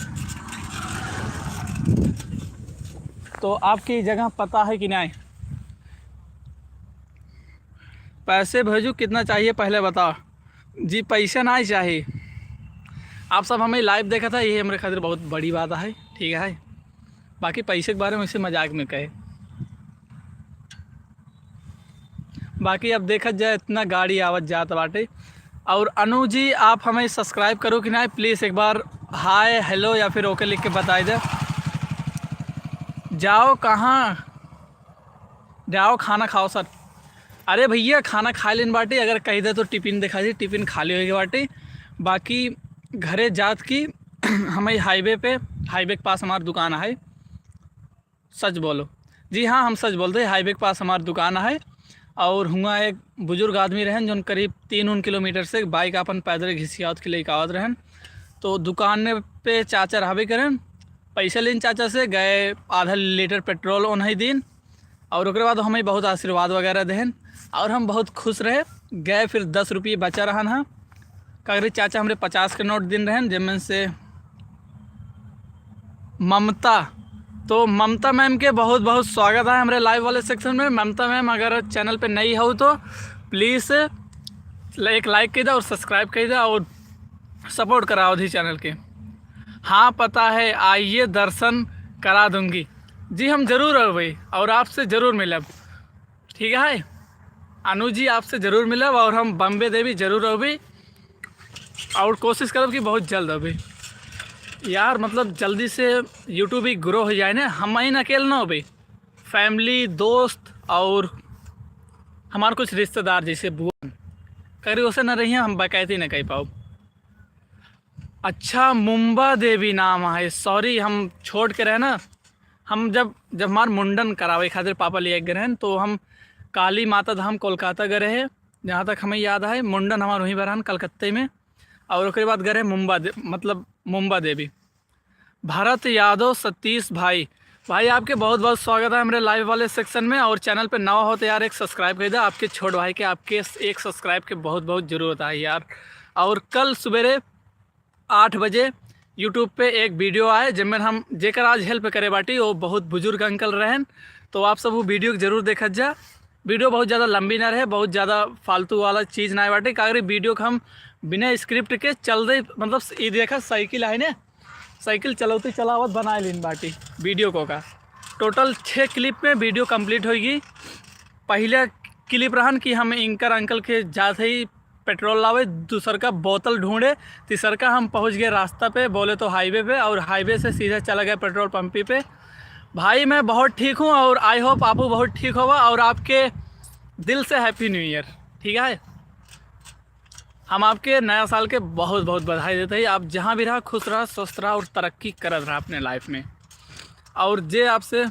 तो आपके ई जगह पता है कि नहीं? पैसे भेजू, कितना चाहिए पहले बताओ। जी, पैसे ना चाहिए। आप सब हमें लाइव देखा था, ये हमारे खातिर बहुत बड़ी बात है, ठीक है। बाकी पैसे के बारे में इसे मजाक में कहे। बाकी अब देखत जाए, इतना गाड़ी आवत जात बाटे। और अनु जी, आप हमें सब्सक्राइब करो कि नहीं, प्लीज़ एक बार हाय, हेलो या फिर ओके लिख के बताई दे। जाओ कहाँ, जाओ खाना खाओ सर। अरे भैया, खाना खा लेन बाटे, अगर कह दे तो टिफिन दिखा दी, टिफिन खाली होइगे बाटे। बाकी घरे जात की हमें हाईवे पे, हाईवे के पास हमार दुकान है। सच बोलो। जी हाँ, हम सच बोलते हैं, हाईवे के पास हमार दुकान है। और हुआ एक बुजुर्ग आदमी रहन, जोन करीब तीन उन किलोमीटर से बाइक अपन पैदल घिसियावत के लेके आवत रहन। तो दुकान पे चाचा रहबे करन, पैसा लेन चाचा से, गए आधा लीटर पेट्रोल ओनही दिन। और ओकरे बाद हमें बहुत आशीर्वाद वगैरह देहन और हम बहुत खुश रहे। गए फिर दस रुपये बचा रहन हा, का करी, चाचा हमरे पचास के नोट दिन रहन, जेमन से ममता। तो ममता मैम के बहुत बहुत स्वागत है हमरे लाइव वाले सेक्शन में। ममता मैम, अगर चैनल पे नई हो तो प्लीज़ एक लाइक कर दे और सब्सक्राइब कर दे और सपोर्ट कराओ दी चैनल के। हाँ, पता है, आइए, दर्शन करा दूंगी। जी, हम जरूर अउबे और आपसे जरूर मिलब, ठीक है? अनु जी, आपसे जरूर मिलब और हम बम्बे देवी जरूर अउबे और कोशिश करब कि बहुत जल्द अउबे। यार, मतलब, जल्दी से YouTube ही ग्रो हो जाए ना, हम ही अकेले ना अउबे, फैमिली, दोस्त और हमार कुछ रिश्तेदार जैसे बुआ, करी उसे न रही, हम बाकायदे न कह पाओ। अच्छा, मुंबा देवी नाम है, सॉरी, हम छोड़ के रहे ना। हम जब, जब हमार मुंडन करावे खातिर पापा लिए गए रहन, तो हम काली माता धाम कोलकाता गए रहे, जहाँ तक हमें याद है, मुंडन हमार वहीं पर रहन, कलकत्ते में। और ओकरे बाद गए रहे मुंबा दे-, मतलब मुंबा देवी। भरत यादव, सतीश भाई, भाई, आपके बहुत बहुत स्वागत है हमरे लाइव वाले सेक्शन में। और चैनल पे नवा हो तो यार, एक सब्सक्राइब कर दे, आपके छोट भाई के, आपके एक सब्सक्राइब के बहुत बहुत ज़रूरत है यार। और कल सवेरे आठ बजे YouTube पे एक वीडियो आए, जिनमें हम जेकर आज हेल्प करे बाटी, वो बहुत बुजुर्ग अंकल रहन। तो आप सब वो वीडियो के जरूर देखत जा। वीडियो बहुत ज़्यादा लंबी ना रहे, बहुत ज़्यादा फालतू वाला चीज़ ना बाटे, का करी, वीडियो के हम बिना स्क्रिप्ट के चल दे, मतलब, ई देखा, साइकिल है ने, साइकिल चलौती चलावत बनाए लीन बाटी वीडियो को का। टोटल छः क्लिप में वीडियो कंप्लीट होगी। पहला क्लिप रहन कि हम इंकर अंकल के जात ही पेट्रोल लावे, दूसर का बोतल ढूंढे, तीसर का हम पहुंच गए रास्ता पे, बोले तो हाईवे पे, और हाईवे से सीधा चला गया पेट्रोल पंपी पे। भाई, मैं बहुत ठीक हूँ और I hope आपू बहुत ठीक होगा और आपके दिल से हैप्पी न्यू ईयर, ठीक है? हम आपके नया साल के बहुत बहुत बधाई देते हैं। आप जहाँ भी रहा, खुश रहा, स्वस्थ रहा और तरक्की करत रहा अपने लाइफ में। और जे आपसे,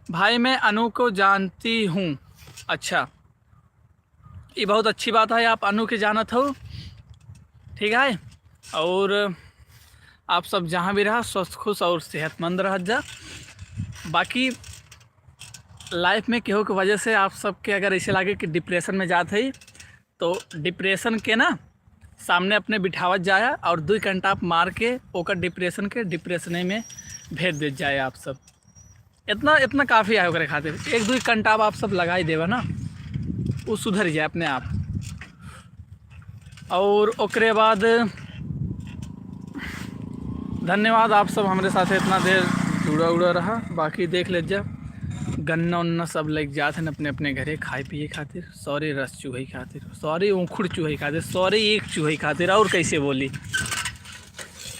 भाई, मैं अनु को जानती हूँ। अच्छा, ये बहुत अच्छी बात है, आप अनु के जानत हो, ठीक है? और आप सब जहाँ भी रहा, स्वस्थ, खुश और सेहतमंद रहत जा। बाकी लाइफ में केहू के वजह से आप सबके अगर ऐसे लागे कि डिप्रेशन में जात है, तो डिप्रेशन के ना सामने अपने बिठावत जाया और दुई कंटाप मार के ओकर डिप्रेशन के डिप्रेशने में भेज देत जाए आप सब। इतना, इतना काफ़ी है ओकरे खातिर। एक दुई कंटाप आप सब लगाई देबा ना, उ सुधर जाए अपने आप। और ओकरे बाद धन्यवाद आप सब हमरे साथे इतना देर जुड़ा उड़ा रहा। बाकी देख ले जा, गन्ना उन्ना सब लेके जात हन अपने अपने घरे खाए पिए खातिर। सॉरी रस चूहे खातिर, सॉरी ऊखुड़ चूहे खातिर, सॉरी एक चूहे खातिर, और कैसे बोली।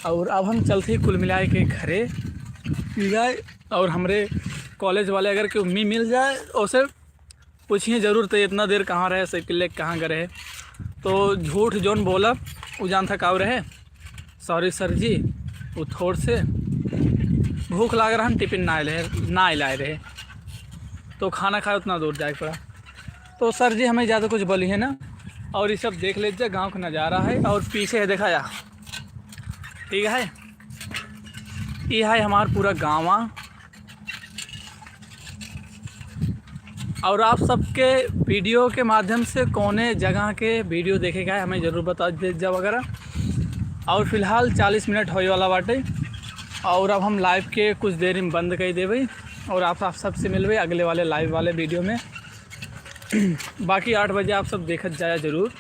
और अब हम चलते ही कुल मिलाए के घरे, ठीक है। और हमरे कॉलेज वाले अगर केहू मी मिल जाए, ओसे पूछिए जरूर, तो इतना देर कहाँ रहे, साइकिल लेके कहाँ गए रहे। तो झूठ जौन बोलब, उ जानता का रहे, सॉरी सर जी, उ थोड़ से भूख लाग रहा, हम टिफिन ना लाए, ना लाए रहे, तो खाना खाए उतना दूर जाए के पड़ा। तो सर जी हमें ज़्यादा कुछ बोली है ना। और ये सब देख लीजिए, गाँव का नज़ारा है। और पीछे है, देखा जा, ठीक है, ये है हमार पूरा गाँव। और आप सबके वीडियो के माध्यम से कौने जगह के वीडियो देखे का है, हमें ज़रूर बता दे जा वगैरह। और फिलहाल चालीस मिनट होए वाला बाटे, और अब हम लाइव के कुछ देर में बंद कर देबे, और आप, आप सबसे मिलबे अगले वाले लाइव वाले वीडियो में। बाकी आठ बजे आप सब देखत जाया जरूर।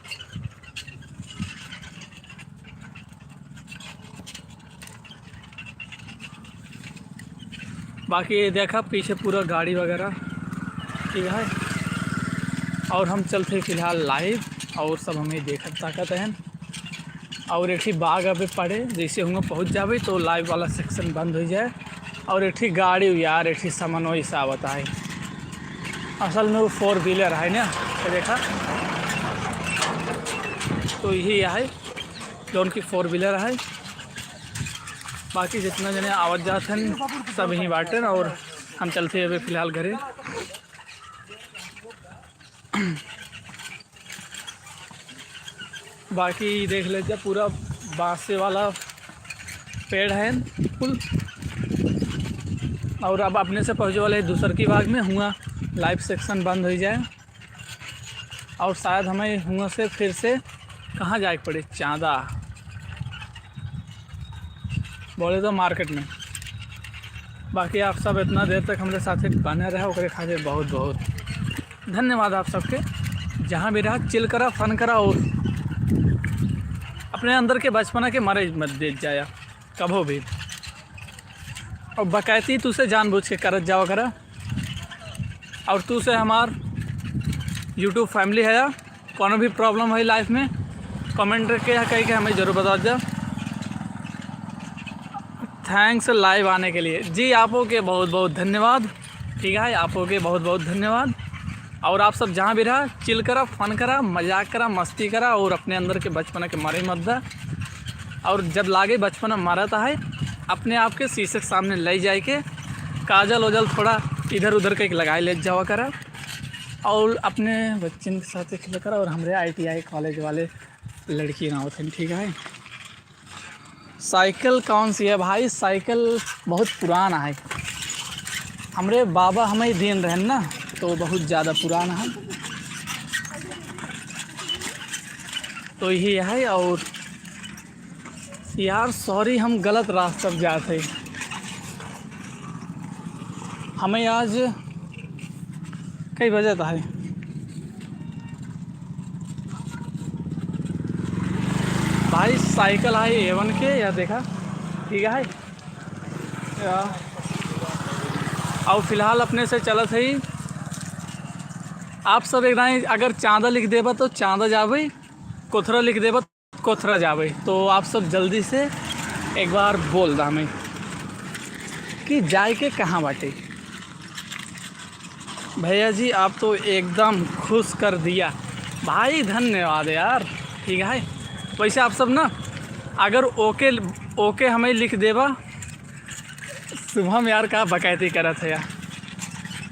बाकी ये देखा पीछे पूरा गाड़ी वगैरह, ठीक है। और हम चलते फिलहाल लाइव, और सब हमें देखत ताकत हैं। और एक ही बाग अबे पड़े, जैसे हुआ पहुँच जाबे तो लाइव वाला सेक्शन बंद हो जाए। और एक ही गाड़ी यार, एक ही समन्वय से आवत है, असल में वो फोर व्हीलर है ना, ये देखा, तो यही है जौन की फोर व्हीलर है। बाकी जितना जने आवत जात हैं सब यहीं बाटेन, और हम चलते हैं अभी फिलहाल घरे। बाकी देख ले जा, पूरा बांसे वाला पेड़ है फुल। और अब अपने से पहुँचे वाले दूसर की बाग में हुआ लाइव सेक्शन बंद हो जाए, और शायद हमें हुआ से फिर से कहाँ जाए के पड़े, चांदा बोले तो मार्केट में। बाकी आप सब इतना देर तक हमरे साथे बने रहे, ओकरे खातिर बहुत बहुत धन्यवाद आप सबके। जहाँ भी रहा, चिल करा, फन करा, और अपने अंदर के बचपना के मरे मत दे जाया कभो भी। और बकैती तू से जानबूझ के करत जावा करा। और तू से हमार YouTube फैमिली है, कोनो भी प्रॉब्लम है लाइफ में, कमेंट करके या कह के हमें जरूर बता दे। थैंक्स लाइव आने के लिए जी, आपो के बहुत बहुत धन्यवाद। ठीक है, आपो के बहुत बहुत धन्यवाद। और आप सब जहाँ भी रहा, चिल करा, फन करा, मजाक करा, मस्ती करा, और अपने अंदर के बचपना के मरे मत दा। और जब लागे बचपना मरत है, अपने आप के शीशे के सामने ले जाए के काजल ओजल थोड़ा इधर उधर के लगाए ले जावा करा, और अपने बच्चन के साथ खेला करा। और हमरे आई टी आई कॉलेज वाले लड़की ना होते, ठीक है। साइकिल कौन सी है भाई? साइकिल बहुत पुराना है, हमरे बाबा हमें दिन रहन ना, तो बहुत ज़्यादा पुराना है। तो यही है। और यार सॉरी, हम गलत रास्ता पे जात है। हमें आज कई बजे था है भाई, साइकिल है एवन के, या देखा, ठीक है। या, और फिलहाल अपने से चलत है। आप सब एक दाएं अगर चांदा लिख देबा तो चांदा जाबे, कोथरा लिख देबा कोथरा जाबे। तो आप सब जल्दी से एक बार बोल दा हमें कि जाए के कहाँ बाटे। भैया जी, आप तो एकदम खुश कर दिया भाई, धन्यवाद यार। ठीक है, वैसे आप सब ना अगर ओके, ओके हमें लिख देबा, शुभम यार का बकैती करत है यार।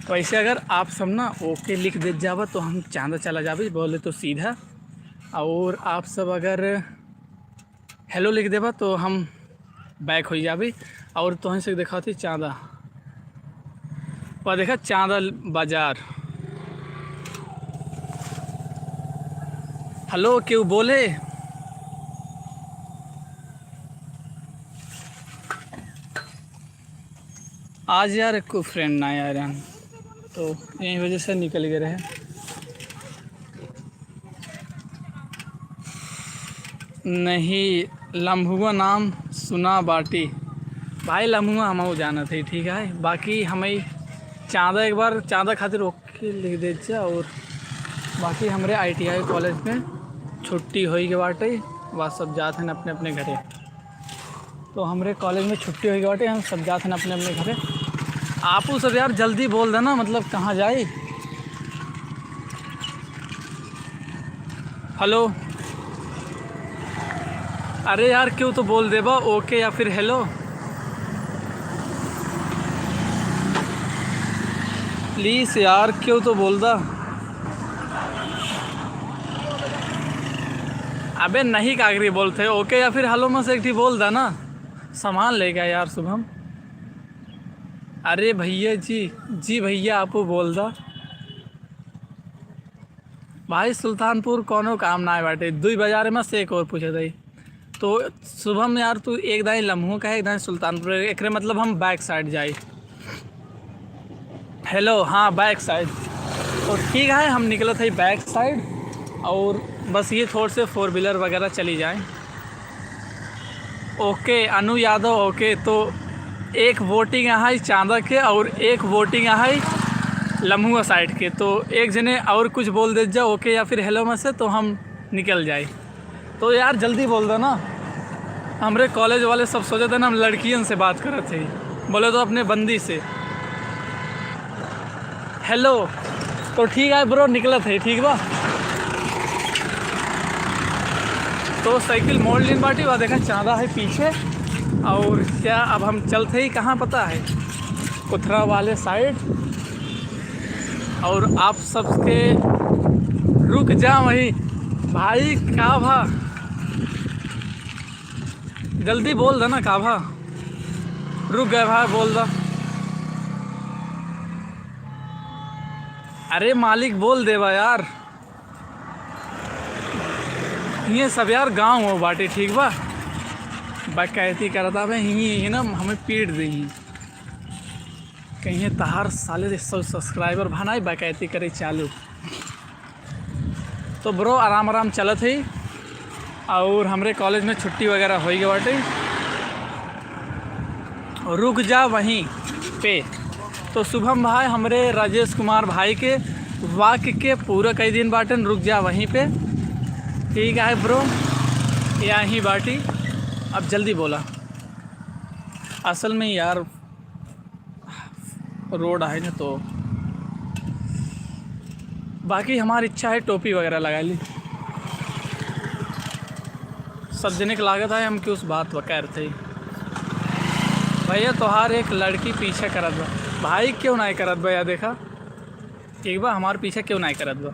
वैसे अगर आप सब ना ओके लिख देत जाबा तो हम चांदा चला जाबे, बोले तो सीधा। और आप सब अगर हेलो लिख देबा तो हम बैक हो जाबे। और तोहन से देखाती चांदा, पर देखा चांदा बाजार। हेलो, केहू बोले? आज यार एको friend ना आए रहन, तो यही वजह से निकल गए रहे। नहीं, लम्हुआ नाम सुना बाटी। भाई, लम्हुआ हमहू जानत है, ठीक है। बाकी हमें चांदा, एक बार चांदा खातिर OK लिख दे जा। और बाकी हमरे ITI college में छुट्टी होई के बाटे, बस सब जात हन अपने अपने घरे। तो हमरे college में छुट्टी होई के बाटे, हम सब जात हन अपने अपने घरे। आपू सब यार जल्दी बोल देना, मतलब कहाँ जाई। Hello, अरे यार, क्यों तो बोल देबा OK या फिर hello। Please यार, क्यों तो बोल दा। अबे नहीं, कागरी बोलते OK या फिर hello में से एक ठी बोल दा ना। सामान लेगा यार शुभम। अरे भैया जी, जी भैया, आपू बोल दा। भाई, सुल्तानपुर कौनो काम ना बाटे, दुई बाजार में से एक और पूछे दई। तो शुभम यार, तू एक दाई लम्हो कहे, एक दाई सुल्तानपुर, एकरे मतलब हम back side जाई। Hello, हाँ, back side। तो ठीक है, हम निकलत है back side, और बस ये थोड़ से four wheeler वगैरह चली जाए। OK, अनु यादव OK। तो एक voting है चांदा के और एक voting है लम्हुआ side के। तो एक जने और कुछ बोल दे जा OK या फिर hello में से, तो हम निकल जाए। तो यार जल्दी बोल दो ना, हमरे college वाले सब सोचत है ना हम लड़कियन से बात करत है, बोले तो अपने बंदी से। Hello, तो ठीक है bro, निकलत है, ठीक बा। तो साइकिल मोड़ लीन बाटी, वह देखा चांदा है पीछे। और क्या, अब हम चलते ही कहाँ पता है, कुथरा वाले side। और आप सबके रुक जा वहीं भाई, का भा जल्दी बोल दे ना, का भा रुक गए भाई, बोल दा। अरे मालिक बोल देबा यार, ये सब यार गाँव हो बाटे, ठीक बा। बकैती करता बे, ही, ही ना हमें पीट दे ही। कहीं तहार साले सौ subscriber भनाई बकैती करे चालू। तो bro आराम आराम चलत है और हमरे college में छुट्टी वगैरह होई गए बाटे। रुक जा वहीं पे। तो शुभम भाई हमरे राजेश कुमार भाई के वाक्य के पूरा कई दिन बाटन, रुक जा वहीं पे। ठीक है bro, यहीं बाटी, अब जल्दी बोला। असल में यार road है ना, तो बाकी हमारी इच्छा है टोपी वगैरह लगा ली। सब जने के लागत है हम कि उस बात पर करते ही। भैया तोहार एक लड़की पीछे करत बा। भाई क्यों नहीं करत बा यार, देखा ठीक बा, हमार पीछे क्यों नहीं करत बा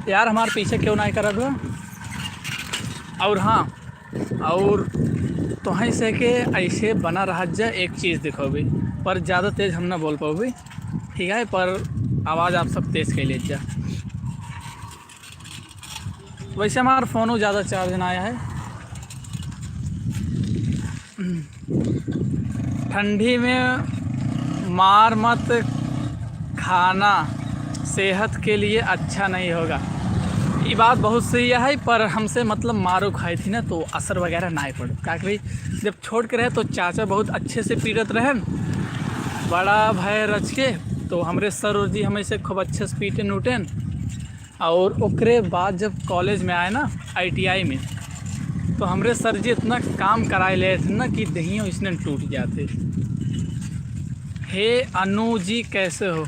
यार, हमार पीछे क्यों नहीं करत बा। और हाँ, और तोहई से के ऐसे बना रहत जा, एक चीज़ दिखोबी, पर ज़्यादा तेज हम ना बोल पाओबी, ठीक है, पर आवाज़ आप सब तेज कर लेत जा। वैसे हमार फोनो ज़्यादा charge ना आया है। ठंडी में मार मत खाना, सेहत के लिए अच्छा नहीं होगा। ये बात बहुत सही है, पर हमसे मतलब मारो खाई थी ना, तो असर वगैरह ना पड़े। का करी, जब छोट के रहे तो चाचा बहुत अच्छे से पीटत रहन, बड़ा भय रच के, तो हमरे सर जी हमें से खूब अच्छे से पीटन उठेन। और ओकरे बाद जब college में आए ना, ITI में, तो हमरे सर जी इतना काम कराए ले थे ना कि दहियों इसने टूट जाते। हे अनु जी, कैसे हो?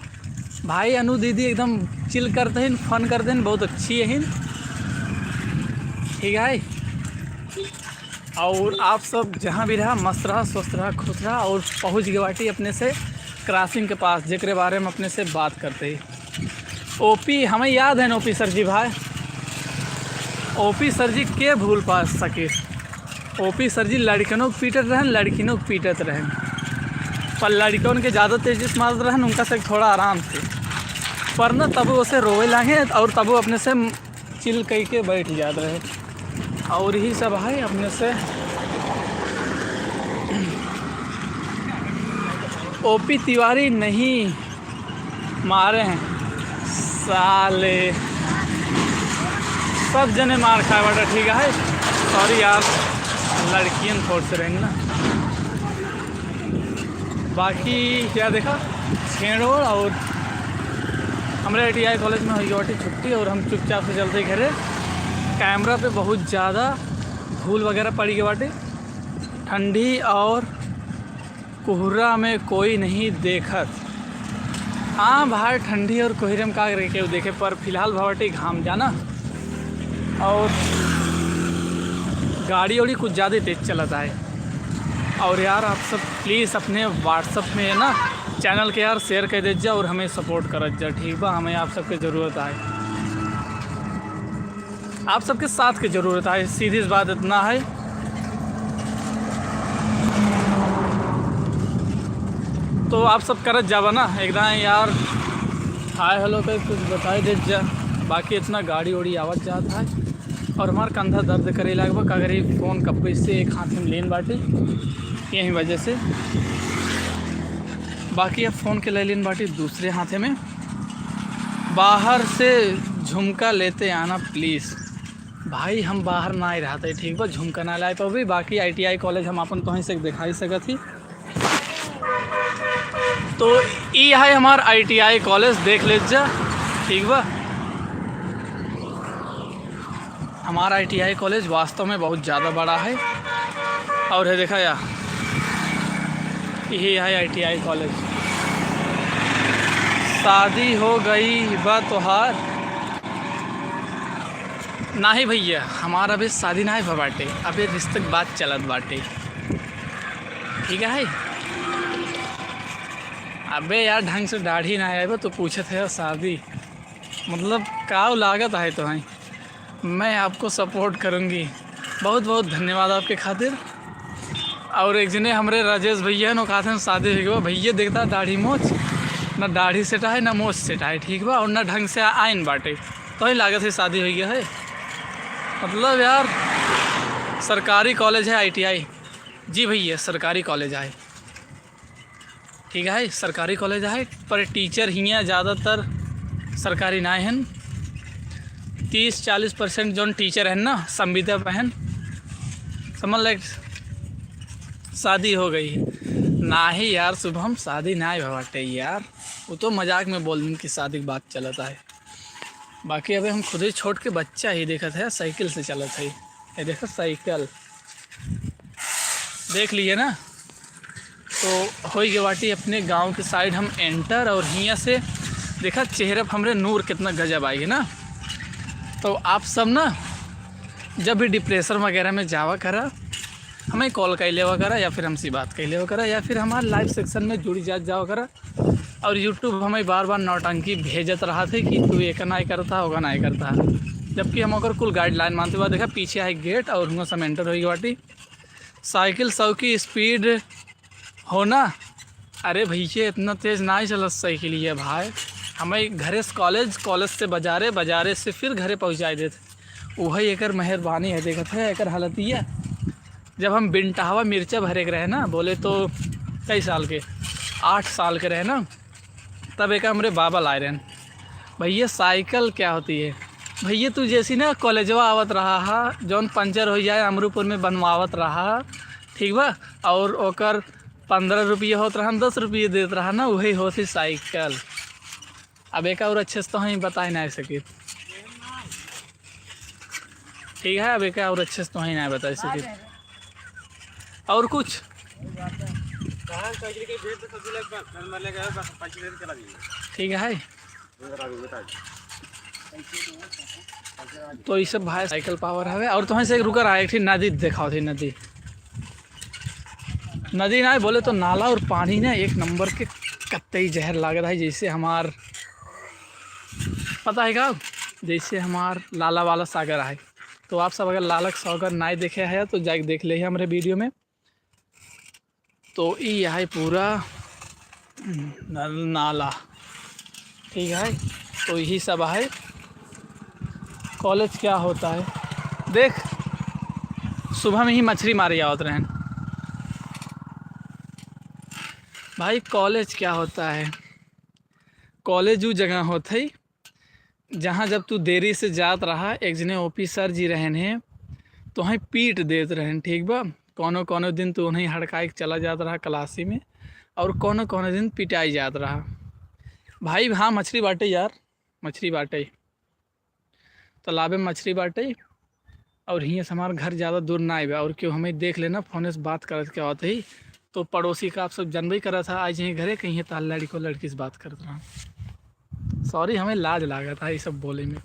भाई अनु दीदी एकदम chill करते हैं, fun करते हैं, बहुत अच्छी है, ठीक है। और आप सब जहाँ भी रहा, मस्त रहा, स्वस्थ रहा, खुश रहा। और पहुँच गए बाटी अपने से crossing के पास, जेकरे बारे में अपने से बात करते ही। OP, हमें याद है ना OP सर जी भाई, OP सर जी के भूल पा सके। OP सर जी लड़कनों के पीटत रहन, लड़किनों के पीटत रहन, पर लड़कन के ज़्यादा तेजी से मारत रहन, उनका से थोड़ा आराम से, पर न तब उसे रोवे लागे और तब वो अपने से chill कई के बैठ जात रहे। और यही सब है अपने से। ओपी तिवारी नहीं मारे हैं साले, सब जने मार खाए बाटे, ठीक है। सॉरी यार, लड़कियन थोड़ से रहेंगे ना। बाकी क्या देखा, छेड़ोड़ और हमरे आईटीआई कॉलेज में होई बाटे छुट्टी और हम चुपचाप से चलते घरे। कैमरा पे बहुत ज़्यादा धूल वगैरह पड़ी गई बाटे, ठंडी और कोहरा में कोई नहीं देखत। हाँ भाई, ठंडी और कोहरे में का करे केहू देखे, पर फिलहाल भवाटी घाम जाना और गाड़ी उड़ी कुछ ज़्यादा तेज चलत है। और यार, आप सब प्लीज़ अपने WhatsApp में है ना, चैनल के यार शेयर कर दे जा और हमें सपोर्ट करत जा, ठीक बा? हमें आप सबके ज़रूरत है, आप सबके साथ के ज़रूरत है, सीधी सी बात इतना है। तो आप सब करत जाबा ना, एकदम यार हाय हेलो पे कुछ बताई देत जा, बाकी इतना गाड़ी उड़ी आवत जात है और हमार कंधा दर्द करे लाग बा। का करी, फ़ोन कब्बे से एक हाथ में लेन बाटे, यही वजह से। बाकी अब फ़ोन के ले लेन बाटे दूसरे हाथे में। बाहर से झुमका लेते आना प्लीज़। भाई, हम बाहर ना ही रहते, ठीक बा, झुमका ना लाए पाबी। बाकी आईटीआई कॉलेज हम अपन तोहीं से दिखाई सकत ही। तो ई है हमार आईटीआई कॉलेज, देख ले जा, ठीक बा। हमारा आईटीआई कॉलेज वास्तव में बहुत ज़्यादा बड़ा है। और है देखा या, यही है आईटीआई कॉलेज। शादी हो गई बा तोहार? नाही भैया, हमार अबे शादी नाही भा बाटे, अबे रिश्ते के बात चलत बाटे, ठीक है। अबे यार, ढंग से दाढ़ी ना आए बा, तो पूछत है शादी, मतलब का लागत है तो है, मैं आपको सपोर्ट करूँगी। बहुत बहुत धन्यवाद आपके खातिर। और एक जने हमरे राजेश भैया हैं, कहते हैं शादी हो गई बा। भैया देखता दाढ़ी मोछ, ना दाढ़ी सेट है, ना मोछ सेट है, ठीक बा, और ना ढंग से आइन बाटे, तो ही लागत है शादी हो गया है। मतलब यार, सरकारी कॉलेज है आईटीआई। जी भैया, सरकारी कॉलेज है, ठीक है, सरकारी कॉलेज है, पर टीचर हियाँ ज़्यादातर सरकारी ना हन। तीस चालीस परसेंट जौन टीचर हन ना, संविदा पे हन, समझ ले शादी हो गई। नाही यार शुभम, शादी ना भा बाटे यार, वो तो मजाक में बोल दिन कि शादी की बात चलत है। बाकी अबे हम खुद ही छोट के बच्चा ही देखत है, साइकिल से चलत है। ये देखो साइकिल, देख लिए ना। तो होई गए बाटी अपने गाँव के साइड हम एंटर, और हियाँ से देखा चेहरा पे हमरे नूर कितना गजब आएगी ना। तो आप सब ना जब भी डिप्रेशन वगैरह में जावा करा, हमें कॉल कर लेवा करा, या फिर हमसे बात कर लेवा करा, या फिर हमारे लाइव सेक्शन में जुड़ी जात जावा करा। और यूट्यूब हमें बार बार नौटंकी भेजत रहा थे कि तू एक ना करता, होगा ना करता, जबकि हम ओकर कुल गाइडलाइन मानते हुआ। देखा पीछे है गेट और हुआ सब एंटर होई बाटी। साइकिल सौ की स्पीड हो ना। अरे भैया, इतना तेज ना ही चलत साइकिल ये भाई। हमें घरे से कॉलेज, कॉलेज से बाजारे, बाजारे से फिर घरे पहुँचाई देत। वही एकर मेहरबानी है। देखत है एकर हालतिया, जब हम बिनटहवा मिर्चा भरे के रहे ना, बोले तो कई साल के, आठ साल के रहे ना, तब एक हमरे बाबा लाए रहन। भैया साइकिल क्या होती है? भैया तू जैसी ना कॉलेजवा आवत रहा हा, जौन पंचर हो जाए अमरूपुर में बनवावत रहा हा, ठीक बा, और ओकर पन्द्रह रुपये होत रहन, दस रुपये देत रहा ना, वही होती साइकिल। अब एक और अच्छे से तो हम बताए ना सके, ठीक है, अब एक और अच्छे से तो हम ना बता सके। और कुछ? ठीक है। तो ये सब भाई साइकिल पावर हवे। और तो से एक रुका रहा, एक ठे नदी देखाओ थे, नदी, नदी ना बोले तो नाला और पानी ना एक नंबर के कत्तई जहर लागत है, जैसे हमार पता है का, जैसे हमार लाला वाला सागर है। तो आप सब अगर लाला के सागर ना देखे है तो जाके देख ले हमारे वीडियो में। तो ई है पूरा नल नाला, ठीक है। तो यही सब है। कॉलेज क्या होता है, देख सुबह में ही मछली मारे आवत रहन। भाई, कॉलेज क्या होता है? कॉलेज उ जगह होत है, जहाँ जब तू देरी से जात रहा, एक जने ओपी सर जी रहन हैं, तोहई पीट देत रहन, ठीक बा? कौनो कौनो दिन तू उन्हें हड़काए के चला जात रहा क्लासी में, और कौनो कौनो दिन पिटाई जात रहा। भाई, हाँ, मछरी बाटे यार, मछरी बाटे। तालाबे में मछरी बाटे, और हियाँ से हमार घर ज़्यादा दूर ना आइबे, और केहू हमें देख लेना, फोने से बात करत के आवत ही, तो पड़ोसी का आप सब जानबे करत है, आज यहीं घरे कहीं ताल लड़की को लड़की से बात करत रहा। सॉरी, हमें लाज लागत है ये सब बोले में।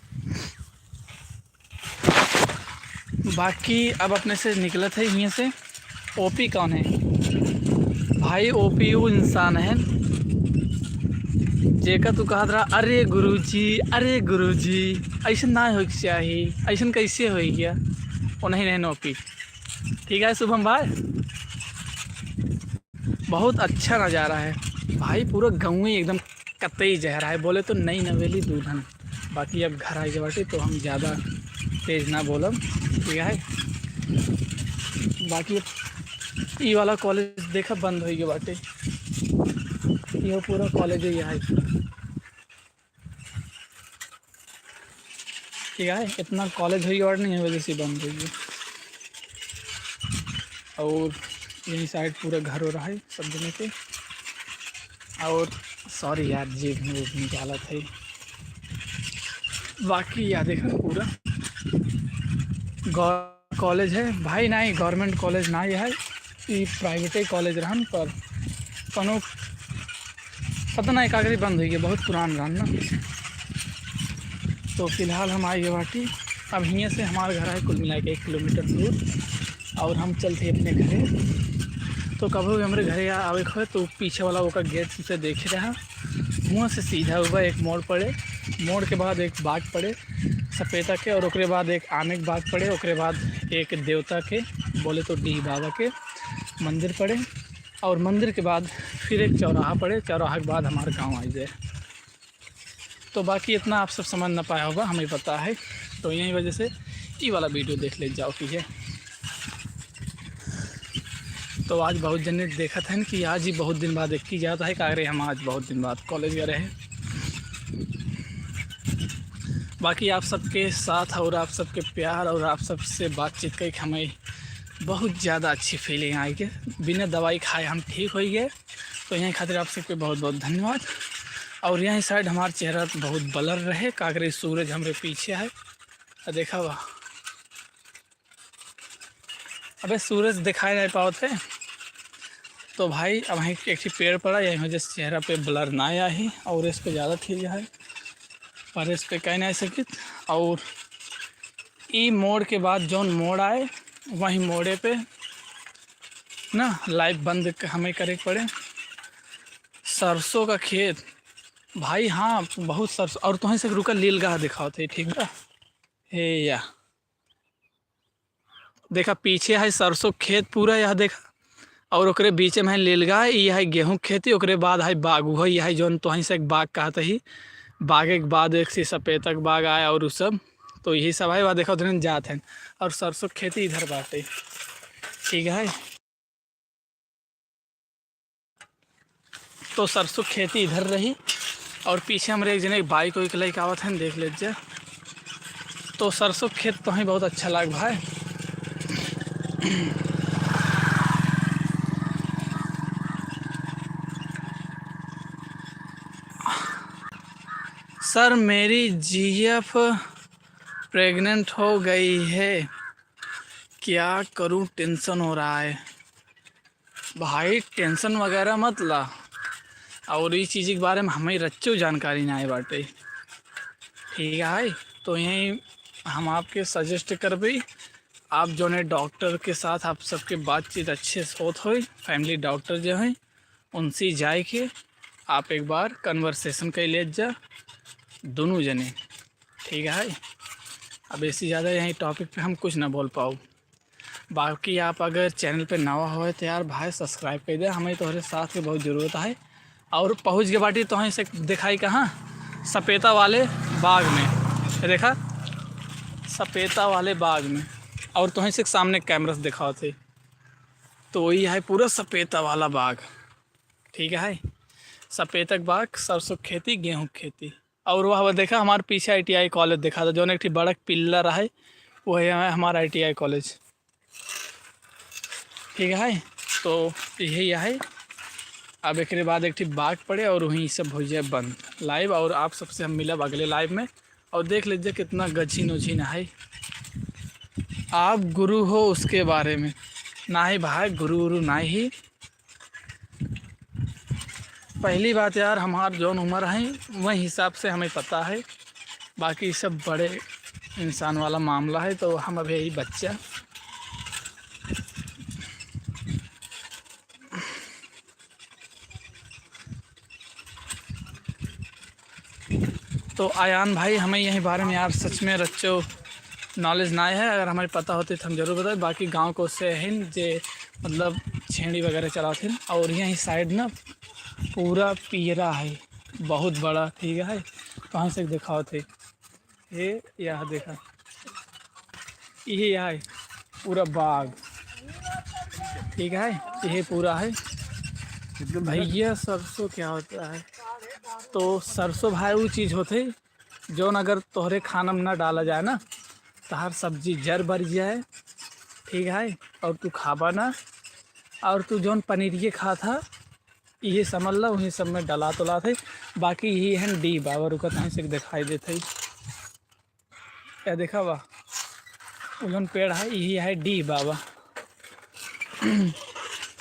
बाकी अब अपने से निकलत है हियाँ से। ओपी कौन है? भाई, ओपी उ इंसान है, जेका तू कहत रहा, "अरे गुरुजी, अरे गुरुजी, ऐसन ना होए के चाही, ऐसन कैसे हो गया?" वो नहीं, नहीं, ओपी। ठीक है शुभम भाई, बहुत अच्छा नज़ारा है भाई, पूरा गाँव ही एकदम कतई जहरा है, बोले तो नई नवेली दुल्हन। बाकी अब घर आए के बाटे तो हम ज़्यादा तेज ना बोलब, ठीक है। बाकी ई वाला कॉलेज देखा बंद होई के बाटे, ये पूरा कॉलेज ही है, ठीक है। इतना कॉलेज होई के बाटे नहीं, वजह से बंद होई है। और यही साइड पूरा घर हो रहा है सब जने के। और सॉरी यार, जेब में वो निकालत है। बाकी या देखा पूरा गौ-, कॉलेज है भाई, नहीं, गवर्नमेंट कॉलेज ना है, ई प्राइवेटे कॉलेज रहन, पर कौनो पता नहीं कागरी बंद हुई है, बहुत पुरान रहन ना। तो फिलहाल हम आए गए बाटी, अब हियाँ से हमारे घर है कुल मिला के एक किलोमीटर दूर, और हम चलते अपने घरे। तो कभी भी हमारे घरे आ-, आवे के होए तो पीछे वाला ओकर गेट से देखे रहा, हुआँ से सीधा हुआ एक मोड़ पड़े, मोड़ के बाद एक बाग पड़े सपेता के, और ओकरे बाद एक आमे के बाग पड़े, ओकरे बाद एक देवता के, बोले तो डीह बाबा के मंदिर पड़े, और मंदिर के बाद फिर एक चौराहा पड़े, चौराहा के बाद हमार गाँव आ जाए। तो बाकी इतना आप सब समझ ना पाया होगा, हमें पता है। तो यही वजह से ई वाला वीडियो देख ले जाओ कि है। तो आज बहुत जने देखत हैं कि आज ही बहुत दिन बाद एक की जात है, का रे हम आज बहुत दिन बाद कॉलेज गए रहे। बाकी आप सबके साथ और आप सबके प्यार और आप सबसे बातचीत करके हमें बहुत ज़्यादा अच्छी फीलिंग आई के बिना दवाई खाए हम ठीक हो गए। तो यही खातिर आप सबके बहुत बहुत धन्यवाद। और यही साइड हमार चेहरा बहुत ब्लर रहे, का करे सूरज हमरे पीछे है। आ देखा बा, अबे सूरज दिखाई नहीं पावत है। तो भाई अब वहीं एक ही पेड़ पड़ा, यही वजह से चेहरा पे ब्लर ना आया ही, और इस पे ज़्यादा ठीक है, पर इस पे कह नहीं सकित। और ई मोड़ के बाद जौन मोड़ आए, वहीं मोड़े पे ना लाइव बंद क-, हमें करे के पड़े। सरसों का खेत भाई, हाँ, बहुत सरसों। और तुहीं से रुका, लीलगाह दिखावत है, ठीक बा? हे या देखा, पीछे है सरसों खेत पूरा, यह देखा, और ओकरे बीचे में है लीलगाह, ई है गेहूं के खेती, ओकरे बाद है बाग, उहो ई है जौन तोहीं से एक बाग कहत ही, बागे के बाद एक सी सपेता के बाग आए और उ सब, तो यही सब है। वह देखा उधर जात हैं, और सरसों खेती इधर बाटे, ठीक है। तो सरसों खेती इधर रही और पीछे हमरे एक जने एक बाइक ओइक लेके आवत हैं, देख लेत जा। तो सरसों खेत तो ही बहुत अच्छा लाग भाई। सर, मेरी जीएफ प्रेग्नेंट हो गई है, क्या करूं, टेंशन हो रहा है। भाई, टेंशन वगैरह मत ला, और ई चीज़ के बारे में हमें रच्चो जानकारी नाहीं बाटे, ठीक है। तो यही हम आपके सजेस्ट करबे, आप जौने डॉक्टर के साथ आप सबके बातचीत अच्छे से होत होई, फैमिली डॉक्टर जो हैं, उनसे जाए के आप एक बार कन्वर्सेशन कर लेत जा दोनों जने, ठीक है। अब ऐसी ज़्यादा यही टॉपिक पे हम कुछ ना बोल पाओ। बाकी आप अगर चैनल पे नवा होए तो यार भाई सब्सक्राइब कर दे, हमें तोहरे साथ के बहुत ज़रूरत है। और पहुँच गए बाटी तोहई से दिखाई कहाँ, सपेता वाले बाग में, ये देखा सपेता वाले बाग में। और तोहई से सामने कैमरा से दिखावत है, तो वही है पूरा सपेता वाला बाग। ठीक है, सपेतक बाग, सरसों क खेती, गेहूँ क खेती। और वह देखा, हमारे पीछे ITI कॉलेज देखा था, जौन एक ठे बड़ा पिल्लर है, वही है हमारा ITI कॉलेज। ठीक है, तो यही है। अब एकरे बाद एक ठे बाग पड़े और वहीं सब हो जाए बंद live, और आप सबसे हम मिलब अगले live में। और देख लीजिए कितना गझिन उझिन है। आप गुरु हो उसके बारे में। नाही भाई, गुरु उरु नाही ही। पहली बात यार, हमार जौन उम्र है, वही हिसाब से हमें पता है, बाकी सब बड़े इंसान वाला मामला है, तो हम अभी यही बच्चा। तो आयान भाई, हमें यही बारे में यार सच में रच्चो knowledge ना है, अगर हमें पता होती तो हम जरूर बताए। बाकी गाँव को से हिन जे मतलब छेड़ी वगैरह चलाथिन, और यही side ना पूरा पियरा है, बहुत बड़ा, ठीक है, कहाँ से दिखाओ थे, ये यहाँ देखा, ये यहाँ है पूरा बाग, ठीक है, ये पूरा है। भैया, सरसों क्या होता है? तो सरसों भाई वो चीज़ होते जौन अगर तोहरे खाना में ना डाला जाए ना, तहार सब्जी जर बर जाए, ठीक है, और तू खाबा ना, और तू जौन पनीरिये खात हा, इहे समझ ला, उही सब में डलात उलात है। बाकी यही है डीह बाबा, रुकत है से दिखाई देत है। या देखा बा, उ जौन पेड़ है, यही है डीह बाबा।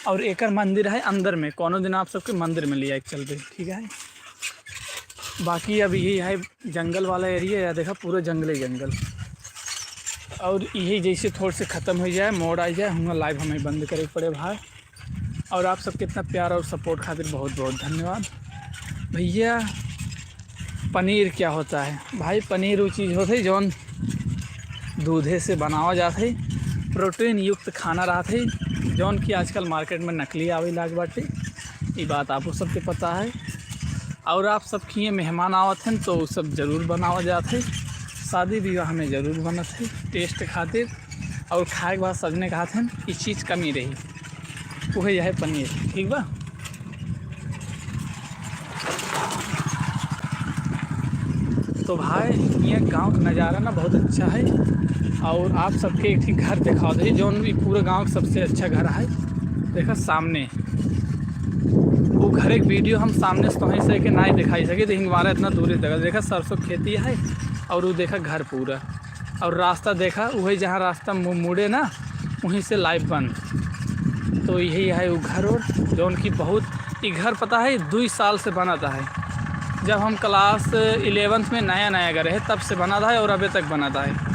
और एकर मंदिर है अंदर में, कोनो दिन आप सबके मंदिर में ले आए के चलबे, ठीक है। बाकी अब यही है जंगल वाला area, या देखा पूरा जंगले जंगल। और यही जैसे थोड़ से ख़त्म हो जाए, मोड़ आ जाए, हम live हमें बंद करे के पड़े भाई। और आप सबके इतना प्यार और support खातिर बहुत बहुत धन्यवाद। भैया, पनीर क्या होता है? भाई, पनीर वो चीज़ होत है जौन दूधे से बनावा जात है, protein युक्त खाना रहत है, जौन कि आजकल market में नकली आवे लाग बाटे, ई बात आपो सबके पता है। और आप सब किए मेहमान आवत हैं तो उ सब जरूर बनावा जात है, शादी विवाह में जरूर बनत है taste खातिर। और खाए के बाद सजने कहत हैं, ई चीज़ कमी रही, उहे यह पनीर, ठीक बा। तो भाई, ये गाँव का नज़ारा ना बहुत अच्छा है। और आप सबके एक ठे घर दिखाओ दे, जौन भी पूरे गाँव का सबसे अच्छा घर है। देखा सामने वो घर, एक video हम सामने से तोहें से के नाई दिखाई सके, लेकिन हमारा इतना दूर ही देखा, देखा सरसों खेती है और वो देखा घर पूरा। और रास्ता देखा, वही जहाँ रास्ता मु-, मुड़े ना, वहीं से live बंद। तो यही है वो घर और जौन की बहुत, ये घर पता है दुई साल से बनत है। जब हम class eleventh में नया नया गए रहे, तब से बनत है और अबे तक बनत है।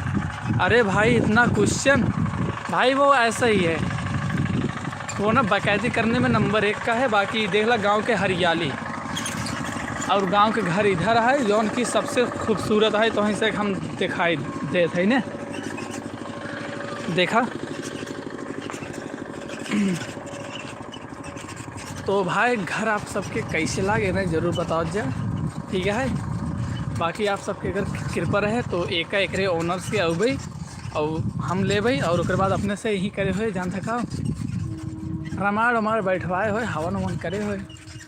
अरे भाई, इतना question, भाई वो ऐसा ही है, वो ना बाकायदे करने में number एक का है। बाकी देख ला गाँव के हरियाली और गाँव के घर इधर है, जौन की सबसे खूबसूरत है, तो वहीं से हम दिखाई देत है ने। देखा। तो भाई, घर आप सबके कैसे लागे ना, जरूर बताओ जा, ठीक है। बाकी आप सबके अगर कृपा रहे तो एक एकरे owners के अउबे और हम लेबे और ओकर बाद अपने से ही करे हुए जान थका रमाड़ उमाड़ बैठवाए हुए, हवन उवन करे हुए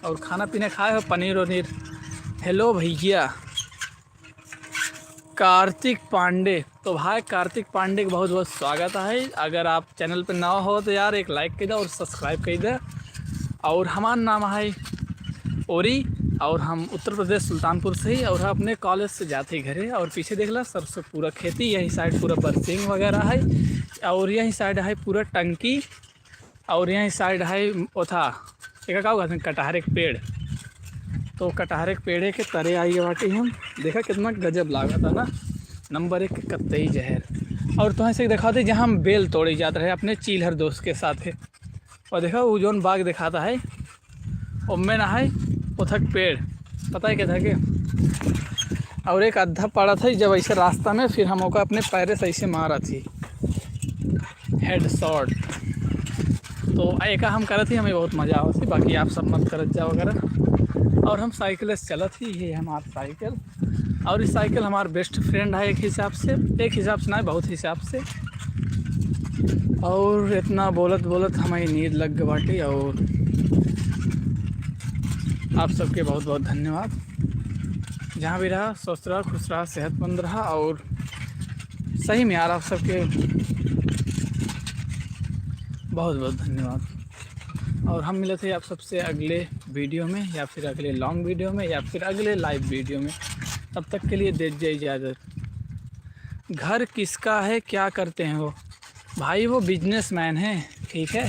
और खाना पीना खाए हुए, पनीर उनीर। Hello भैया, कार्तिक पांडे। तो भाई, कार्तिक पांडे के बहुत बहुत स्वागत है। अगर आप channel पे नवा हो तो यार एक like कर दे और subscribe कर दे। और हमार नाम है ओरी और हम उत्तर प्रदेश सुल्तानपुर से ही और अपने college से जाते ही घरे। और पीछे देख ला, सरसों पूरा खेती, यही side पूरा बरसिंग वगैरह है और यही side है पूरा टंकी। और यही side है ओथा, एका का कहते हैं, कटहरे के पेड़। तो कटहरे के पेड़े के तरे आई बाटी हम। देखा कितना गजब लागत है ना, number एक के कत्तई जहर। और तो ऐसे देखा थे जहाँ हम बेल तोड़े जात रहे अपने चीलहर दोस्त के साथ है। और देखा वो जौन बाग दिखाता है, ओमे ना है ओथक पेड़, पता है क्या था के? और एक आधा पड़ा था जब ऐसे रास्ता में, फिर हम ओका अपने पैरे से ऐसे मारा थी। Headshot। तो एका हम करत ही, हमें बहुत मजा आवत ही, बाकी आप सब मत करत जाओ वगैरह। और हम साइकिल से चलत ही, ये हमार साइकिल। और ई साइकिल हमार best friend है एक हिसाब से, एक हिसाब से ना, बहुत हिसाब से। और इतना बोलत बोलत हमें नींद लग गई बाटे और आप सबके बहुत बहुत धन्यवाद। जहाँ भी रहा, स्वस्थ रहा, खुश रहा, सेहतमंद रहा। और सही में यार, आप सबके बहुत बहुत धन्यवाद। और हम मिलत है आप सबसे अगले वीडियो में, या फिर अगले लॉन्ग वीडियो में, या फिर अगले लाइव वीडियो में। तब तक के लिए दे दीजिए इजाज़त। घर किसका है, क्या करते हैं वो? भाई, वो बिजनेसमैन है, ठीक है,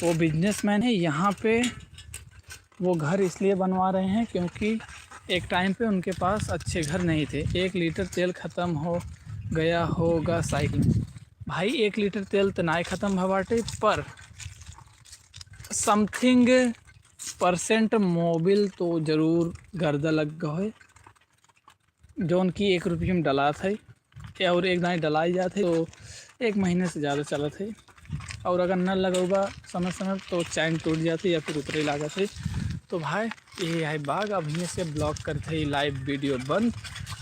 वो बिजनेसमैन है। यहाँ पे वो घर इसलिए बनवा रहे हैं क्योंकि एक टाइम पे उनके पास अच्छे घर नहीं थे। एक लीटर तेल ख़त्म हो गया होगा साइकिल में। भाई, एक लीटर तेल तो नाय ख़त्म भवा बाटे, पर समथिंग परसेंट मोबिल तो जरूर गर्दा लग गए, जौन कि एक रुपये में डलात है, और एक दाई डलाई जात है, तो एक महीने से ज़्यादा चलत है। और अगर न लगौबा समय समय, तो चैन टूट जात है या फिर उतरे लागत है। तो भाई, ये है बाग। अब हियाँ से ब्लॉग करत है लाइव वीडियो बंद।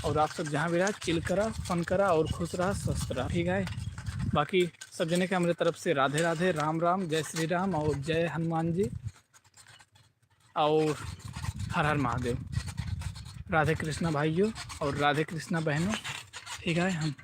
और आप सब जहाँ भी रहा, चिल करा, फन करा और खुश रहा, स्वस्थ रहा, ठीक है। बाकी सब जने के हमरे तरफ से राधे राधे, राम राम, जय श्री राम और जय हनुमान जी और हर हर महादेव। राधे कृष्णा भाइयों और राधे कृष्णा बहनों, ठीक है। हम